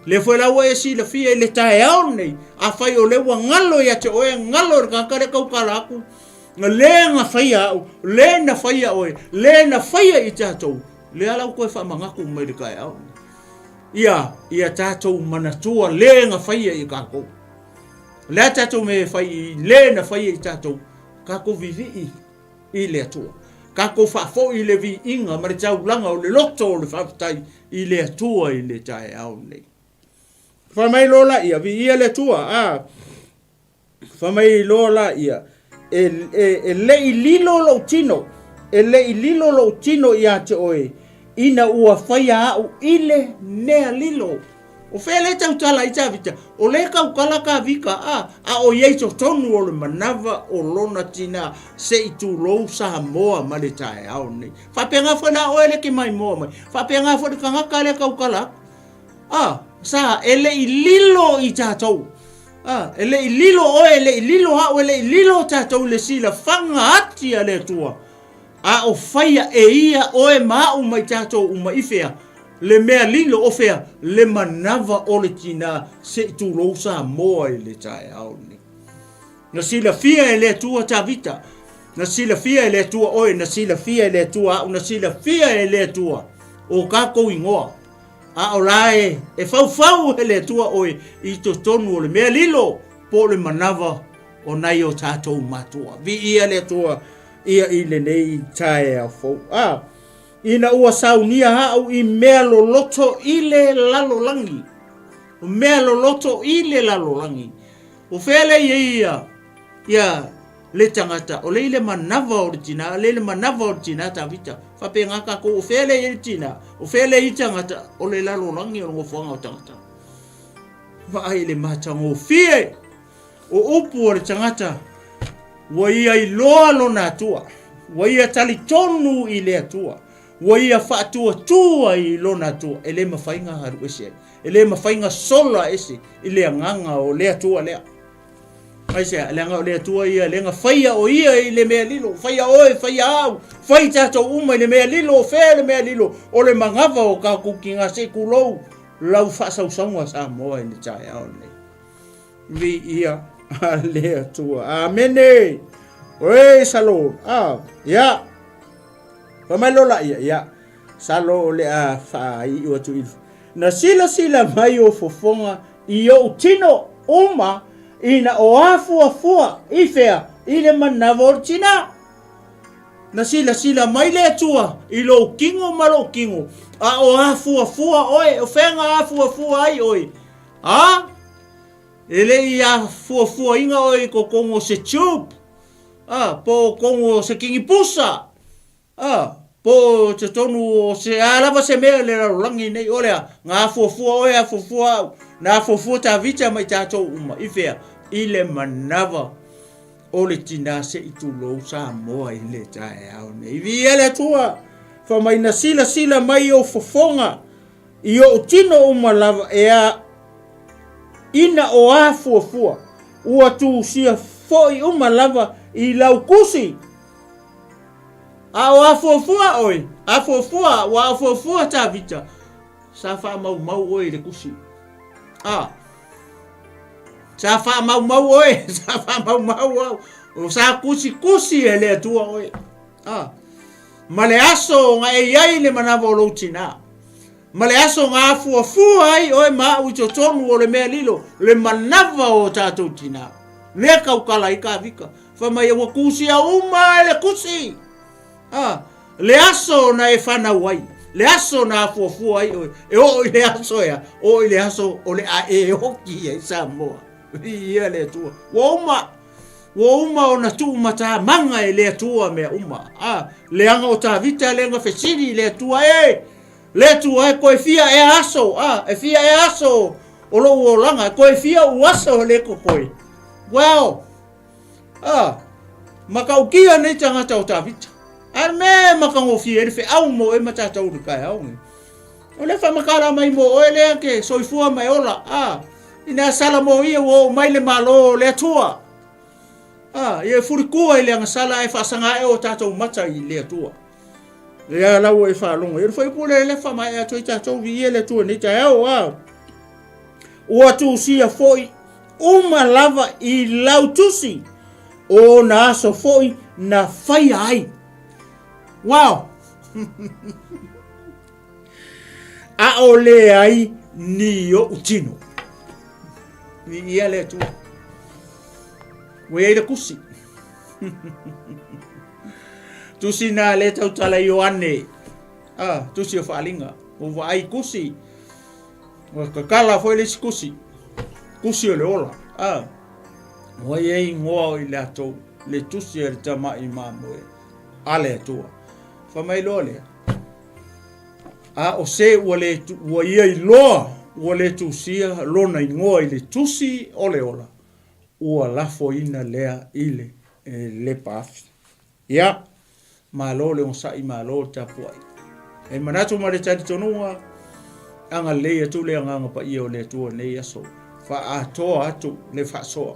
lea foi la ua e silafia i le taeao lenei, afai o lea ua galo ia te oe, galo i le tagata lea tautala atu, le na faia au, le na faia oe, le na faia i tatou, lea la ua toe faamanatu mai i le taeao lenei. Ia, ia tatou manatua le na faia i tatou. O le a tatou mea e fai i le na faia i tatou, tatou vivii i le Atua. Tatou faafoi le viiga ma le taulaga o le loto o le faafetai i le Atua i le taeao lenei. Fai mai loa laia, viia le Atua, a. Fai mai loa laia, e, e, e le i lilo lou tino, e le i lilo lou tino ia te oe, ina ua faia au i le mea lilo. O fea lea e tautala ai Tavita? O lea e tautala Tavita, a, a o i ai totonu o le manava o lona tina se i tulou Samoa ma le taeao nei. Faapena foi la oe lea e te maimoa mai. Faapena foi le tagata lea e tautala atu. A, sa, e le i lilo i tatou. A, e le i lilo oe, e le i lilo au, e le i lilo tatou i le silafaga ati a le Atua. A o faia e ia oe ma au ma i tatou uma i fea? Le mea lilo o fea? Le manava o le tina se i tulou Samoa i le taeao lenei. Na silafia e le Atua Tavita, na silafia e le Atua oe, na silafia e le Atua au, na silafia e le Atua o tatou igoa. A o la e, e faufau e le Atua oe i totonu o le mea lilo po o le manava o nai o tatou matua. Viia le Atua ia i lenei taeao fou. A, ina ua saunia au i mea loloto i le lalolagi. O mea loloto i le lalolagi. O fea lea i ai ia, ia le tagata, o lea i le manava o le tina, lea i le manava o le tina Tavita. Faapena tatou, o fea lea i ai le tina, o fea lea i ai tagata, o le lalolagi o le nofoaga o tagata. Vaai i le matagofie o upu a le tagata, ua ia iloa lona Atua, ua ia talitonu i le Atua, ua ia faatuatua i lona Atua, e le mafai ona alu ese ai. E le mafai ona sola ese i le agaga o le Atua lea. Aisea? Leaga o le Atua ia, lea na faia o ia i le mea lilo, faia oe, faia au, fai tatou uma i le mea lilo, o fea le mea lilo? O le manava o tatou tina se i tulou lau faasausauga Samoa i le taeao lenei. Viia a le Atua. Amene. Praise the Lord. Ah, yeah. Fai mai lola ia, ia. Salo o le a faaiu atu i Na silasila mai o fofoga i ou tino uma ina o afuafua i fea i le manawa o le tina. Na silasila mai le Atua i lou kino ma lou kino, a o afuafua oe, o fea na afuafua ai oe? A? E le i afuafuaina oe i totonu o se tube, a, po o totonu o se kinipusa, A, po o totonu o se a lava se mea i le lalolagi nei, o le a, na afuafua oe, afuafua au, na afuafua Tavita ma i tatou uma, i fea? I le manava o le tina se i tulou Samoa i le taeao nei. Viia le Atua, fai mai na silasila mai ou fofoga i ou tino uma lava e a ina o afuafua, ua tusia foi uma lava i lau kusi. A o afuafua oe, afuafua, ua afuafua Tavita, sa faamaumau oe i le kusi. A, sa faamaumau oe, sa faamaumau au, o sa kusikusi e le Atua oe. A, ma le aso na e i ai le manava o lou tinā, ma le aso na afuafua ai oe ma au i totonu o le mea lilo, le manava o tatou tinā. Lea tautala ai Tavita. Fai mai ua kusia uma e le kusi. A, le aso na e fanau ai, le aso na afuafua ai oe, e oo i le aso ea, oo i le aso o le a e oki ai Samoa. Viia le Atua. Ua uma, ua uma ona tuumatamaga e le Atua mea uma. A, leaga o Tavita lea na fesili i le Atua, e, le Atua e koe fia ea aso, a, e fia ea aso o lou olaga, e koe fia ou aso le kokoe. Well, Ā, matautia nei tagata o Tavita. A le mea e matagofie ai le feau mo oe ma tatou i le taeao nei. O le faamatala mai mo oe lea ke soifua ma e ola, ā, ina sala mo ia ua oo mai le Malo o le Atua. Ā, ia e fulikua i le agasala ae faasaga ae o tatou mata i le Atua. Ia la ua e faalogo. Ia le fuaiupu lea le faamaea atu ai tatou viia le Atua i lenei taeao, ā. Ua tusia foi uma lava i lau tusi o na aso foi na faia ai. Wow! A o le ai ni ou tino. Viia le Atua. Ua i ai le kusi. Tusi na le tautala Ioane. Ah, tusi o faalinga. Ua vaai kusi. Ua kakala foi le isi kusi, kusi o le ola. A, ua i ai ingoa o i latou, le tusi a le tamaʻi mamoe a le Atua. Fai mai loa lea, a o se ua le ua ia iloa. ua le tusia lona igoa i le tusi o le ola, ua lafoina lea i le lepa afi. Ia, malo le onosai, malo le tapuai. E manatu ma le talitonuga, agalelei atu le Agaga Paia o le Atua i lenei aso, faaatoa atu le faasoa.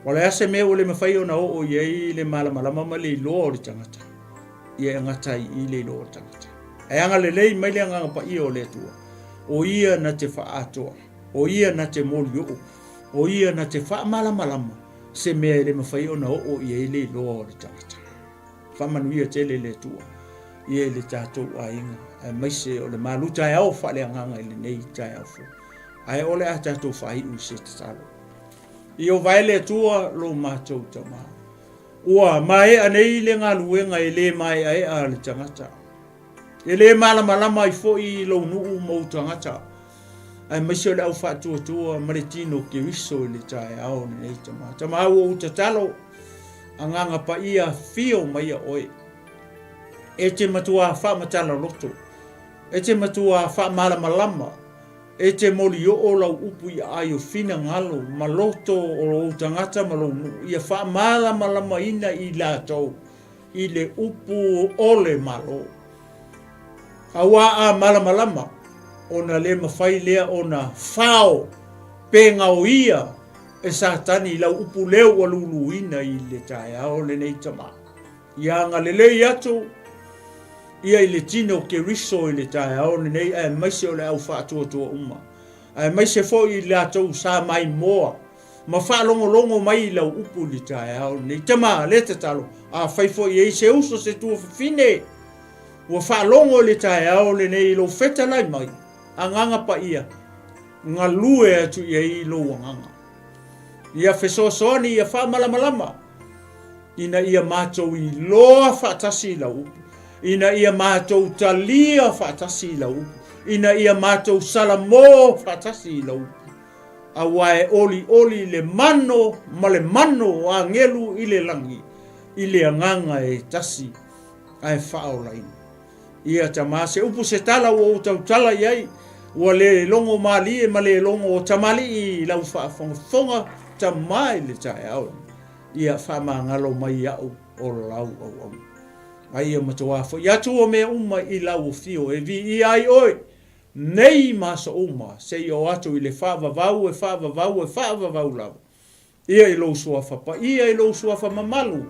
O le a se mea ua le mafai ona oo i ai le malamalama ma le iloa o le tagata, ia e gata ai i i le iloa o le tagata. Ae agalelei mai le Agaga Paia o le Atua, o Ia na te faaatoa, o Ia na te molioo, o Ia na te faamalamalama se mea e le mafai ona oo i ai le iloa o le tagata. Faamanuia tele le Atua ia i le tatou aiga, aemaise o le malu taeao faaleagaga i lenei taeao fou. Ae o le a tatou faaiu i se tatalo. Ieova e le Atua lo matou Tama, ua maea nei le galuega e le maeaea a le tagata. E le malamalama ai foi lou nuu ma ou tagata, aemaise o le au faatuatua ma le tino Keriso i le taeao lenei Tama. Tama ua ou tatalo, Agaga Paia afio maia oe. E te matuā faamatala loto, e te matuā faamalamalama, e te molioo lau upu i aai o finagalo ma loto o ou tagata ma lou nuu, ia faamalamalamaina i latou i le upu o le Malo. Auā a malamalama, ona le mafai lea ona fao pe gaoia e Satani i lau upu leo ua luluina i le taeao lenei tama. Ia agalelei atu ia i le tino Keriso i le taeao lenei aemaise o le au faatuatua uma, aemaise foi i latou sa maimoa ma faalogologo mai i lau upu i le taeao lenei. Tama, le tatalo, afai foi e i ai se uso se tuafafine ua faalogo i le taeao lenei i lou fetalai mai, Agaga Paia, galue atu i ai lou agaga. Ia fesoasoani, ia faamalamalama, ina ia matou iloa faatasi i lau upu, ina ia matou talia faatasi i lau upu, ina ia matou salamo faatasi i lau upu. Aua e olioli le mano ma le mano o agelu i le lagi, i le agaga e tasi ae faaolaina. Ia tama, se upu se tala ua ou tautala i ai, ua le logo malie ma le logo tamalii i lau faafogafoga tama i le taeao. Ia faamagalo mai iaʻu o lau auauna. A ia matuā foi atu o mea uma i lau afio e viia ai oe, nei ma aso uma, seia oo atu i le faavavau e faavavau e faavavau lava. Ia i lou suafa paia, i lou suafa mamalu,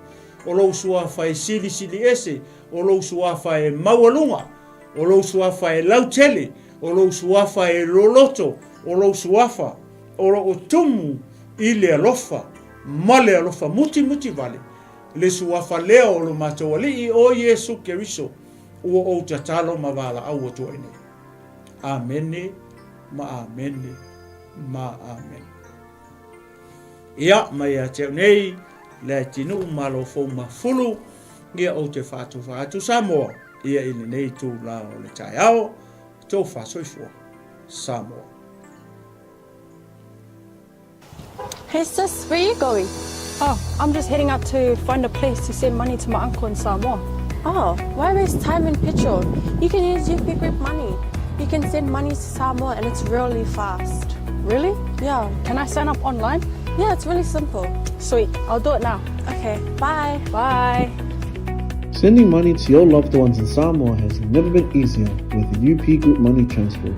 o lou suafa e silisili ese, o lou suafa e maualuga, o lou suafa e lautele, o lou suafa e loloto, o lou suafa o lo o tumu i le alofa ma le alofa mutimuti vale, le suafa lea o lo matou Alii o Iesu Keriso, ua ou tatalo ma valaau atu ai nei. Amene ma amene ma amene. Ia, mai ia te au nei, Leatinuu Malo Fou Mafulu, ia ou te faatofa atu Samoa, ia i lenei itula o le taeao, tofa soifua, Samoa. Hey sis, where you going? Oh, I'm just heading out to find a place to send money to my uncle in Samoa. Oh, why waste time and petrol? You can use UP Group Money. You can send money to Samoa and it's really fast. Really? Yeah. Can I sign up online? Yeah, it's really simple. Sweet, I'll do it now. Okay, bye. Bye. Sending money to your loved ones in Samoa has never been easier with UP Group Money Transfer.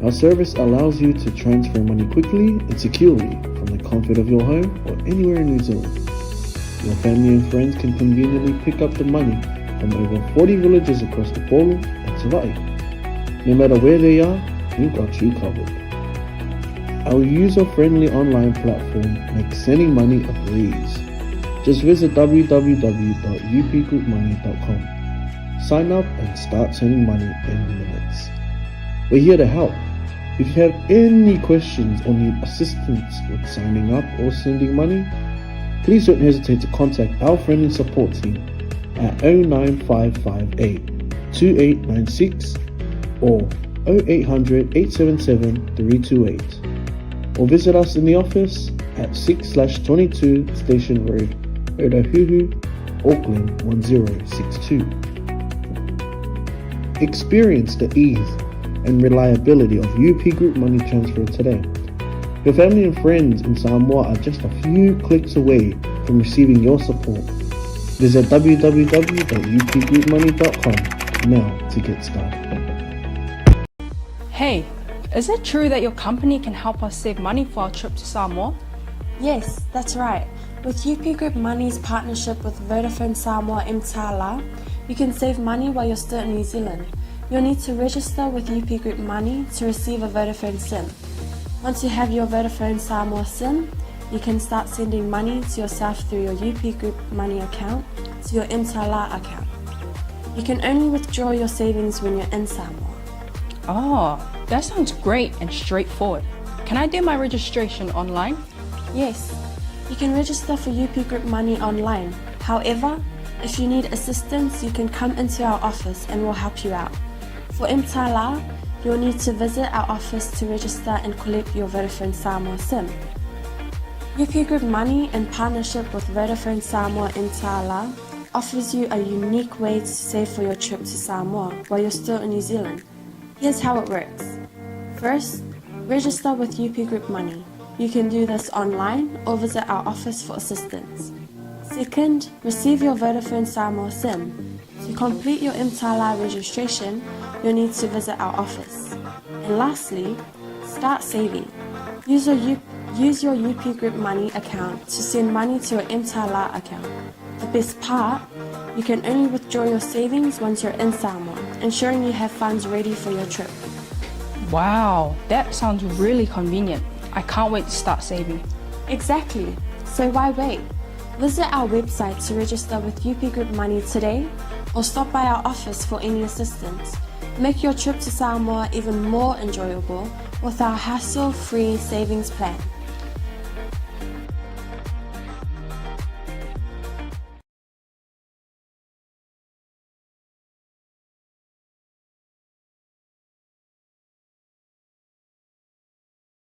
Our service allows you to transfer money quickly and securely from the comfort of your home or anywhere in New Zealand. Your family and friends can conveniently pick up the money from over 40 villages across the Polo and Savai'i. No matter where they are, we've got you covered. Our user-friendly online platform makes sending money a breeze. Just visit www.upgroupmoney.com. Sign up and start sending money in minutes. We're here to help. If you have any questions or need assistance with signing up or sending money, please don't hesitate to contact our friendly support team at 09558 2896 or 0800 877 328 or visit us in the office at 6 22 Station Road, Otahuhu, Auckland 1062. Experience the ease and reliability of UP Group Money Transfer today. Your family and friends in Samoa are just a few clicks away from receiving your support. Visit www.upgroupmoney.com now to get started. Hey, is it true that your company can help us save money for our trip to Samoa? Yes, that's right. With UP Group Money's partnership with Vodafone Samoa Mtala, you can save money while you're still in New Zealand. You'll need to register with UP Group Money to receive a Vodafone SIM. Once you have your Vodafone Samoa SIM, you can start sending money to yourself through your UP Group Money account to your Mtala account. You can only withdraw your savings when you're in Samoa. Oh, that sounds great and straightforward. Can I do my registration online? Yes, you can register for UP Group Money online. However, if you need assistance, you can come into our office and we'll help you out. For Mtala, you'll need to visit our office to register and collect your Vodafone Samoa SIM. UP Group Money, in partnership with Vodafone Samoa Mtala, offers you a unique way to save for your trip to Samoa while you're still in New Zealand. Here's how it works. First, register with UP Group Money. You can do this online or visit our office for assistance. Second, receive your Vodafone Samoa SIM. To complete your Mtala registration, you'll need to visit our office. And lastly, start saving. Use your, U- use your UP Group Money account to send money to your Mtala account. The best part, you can only withdraw your savings once you're in Samoa, ensuring you have funds ready for your trip. Wow, that sounds really convenient. I can't wait to start saving. Exactly. So why wait? Visit our website to register with UP Group Money today or stop by our office for any assistance. Make your trip to Samoa even more enjoyable with our hassle free savings plan.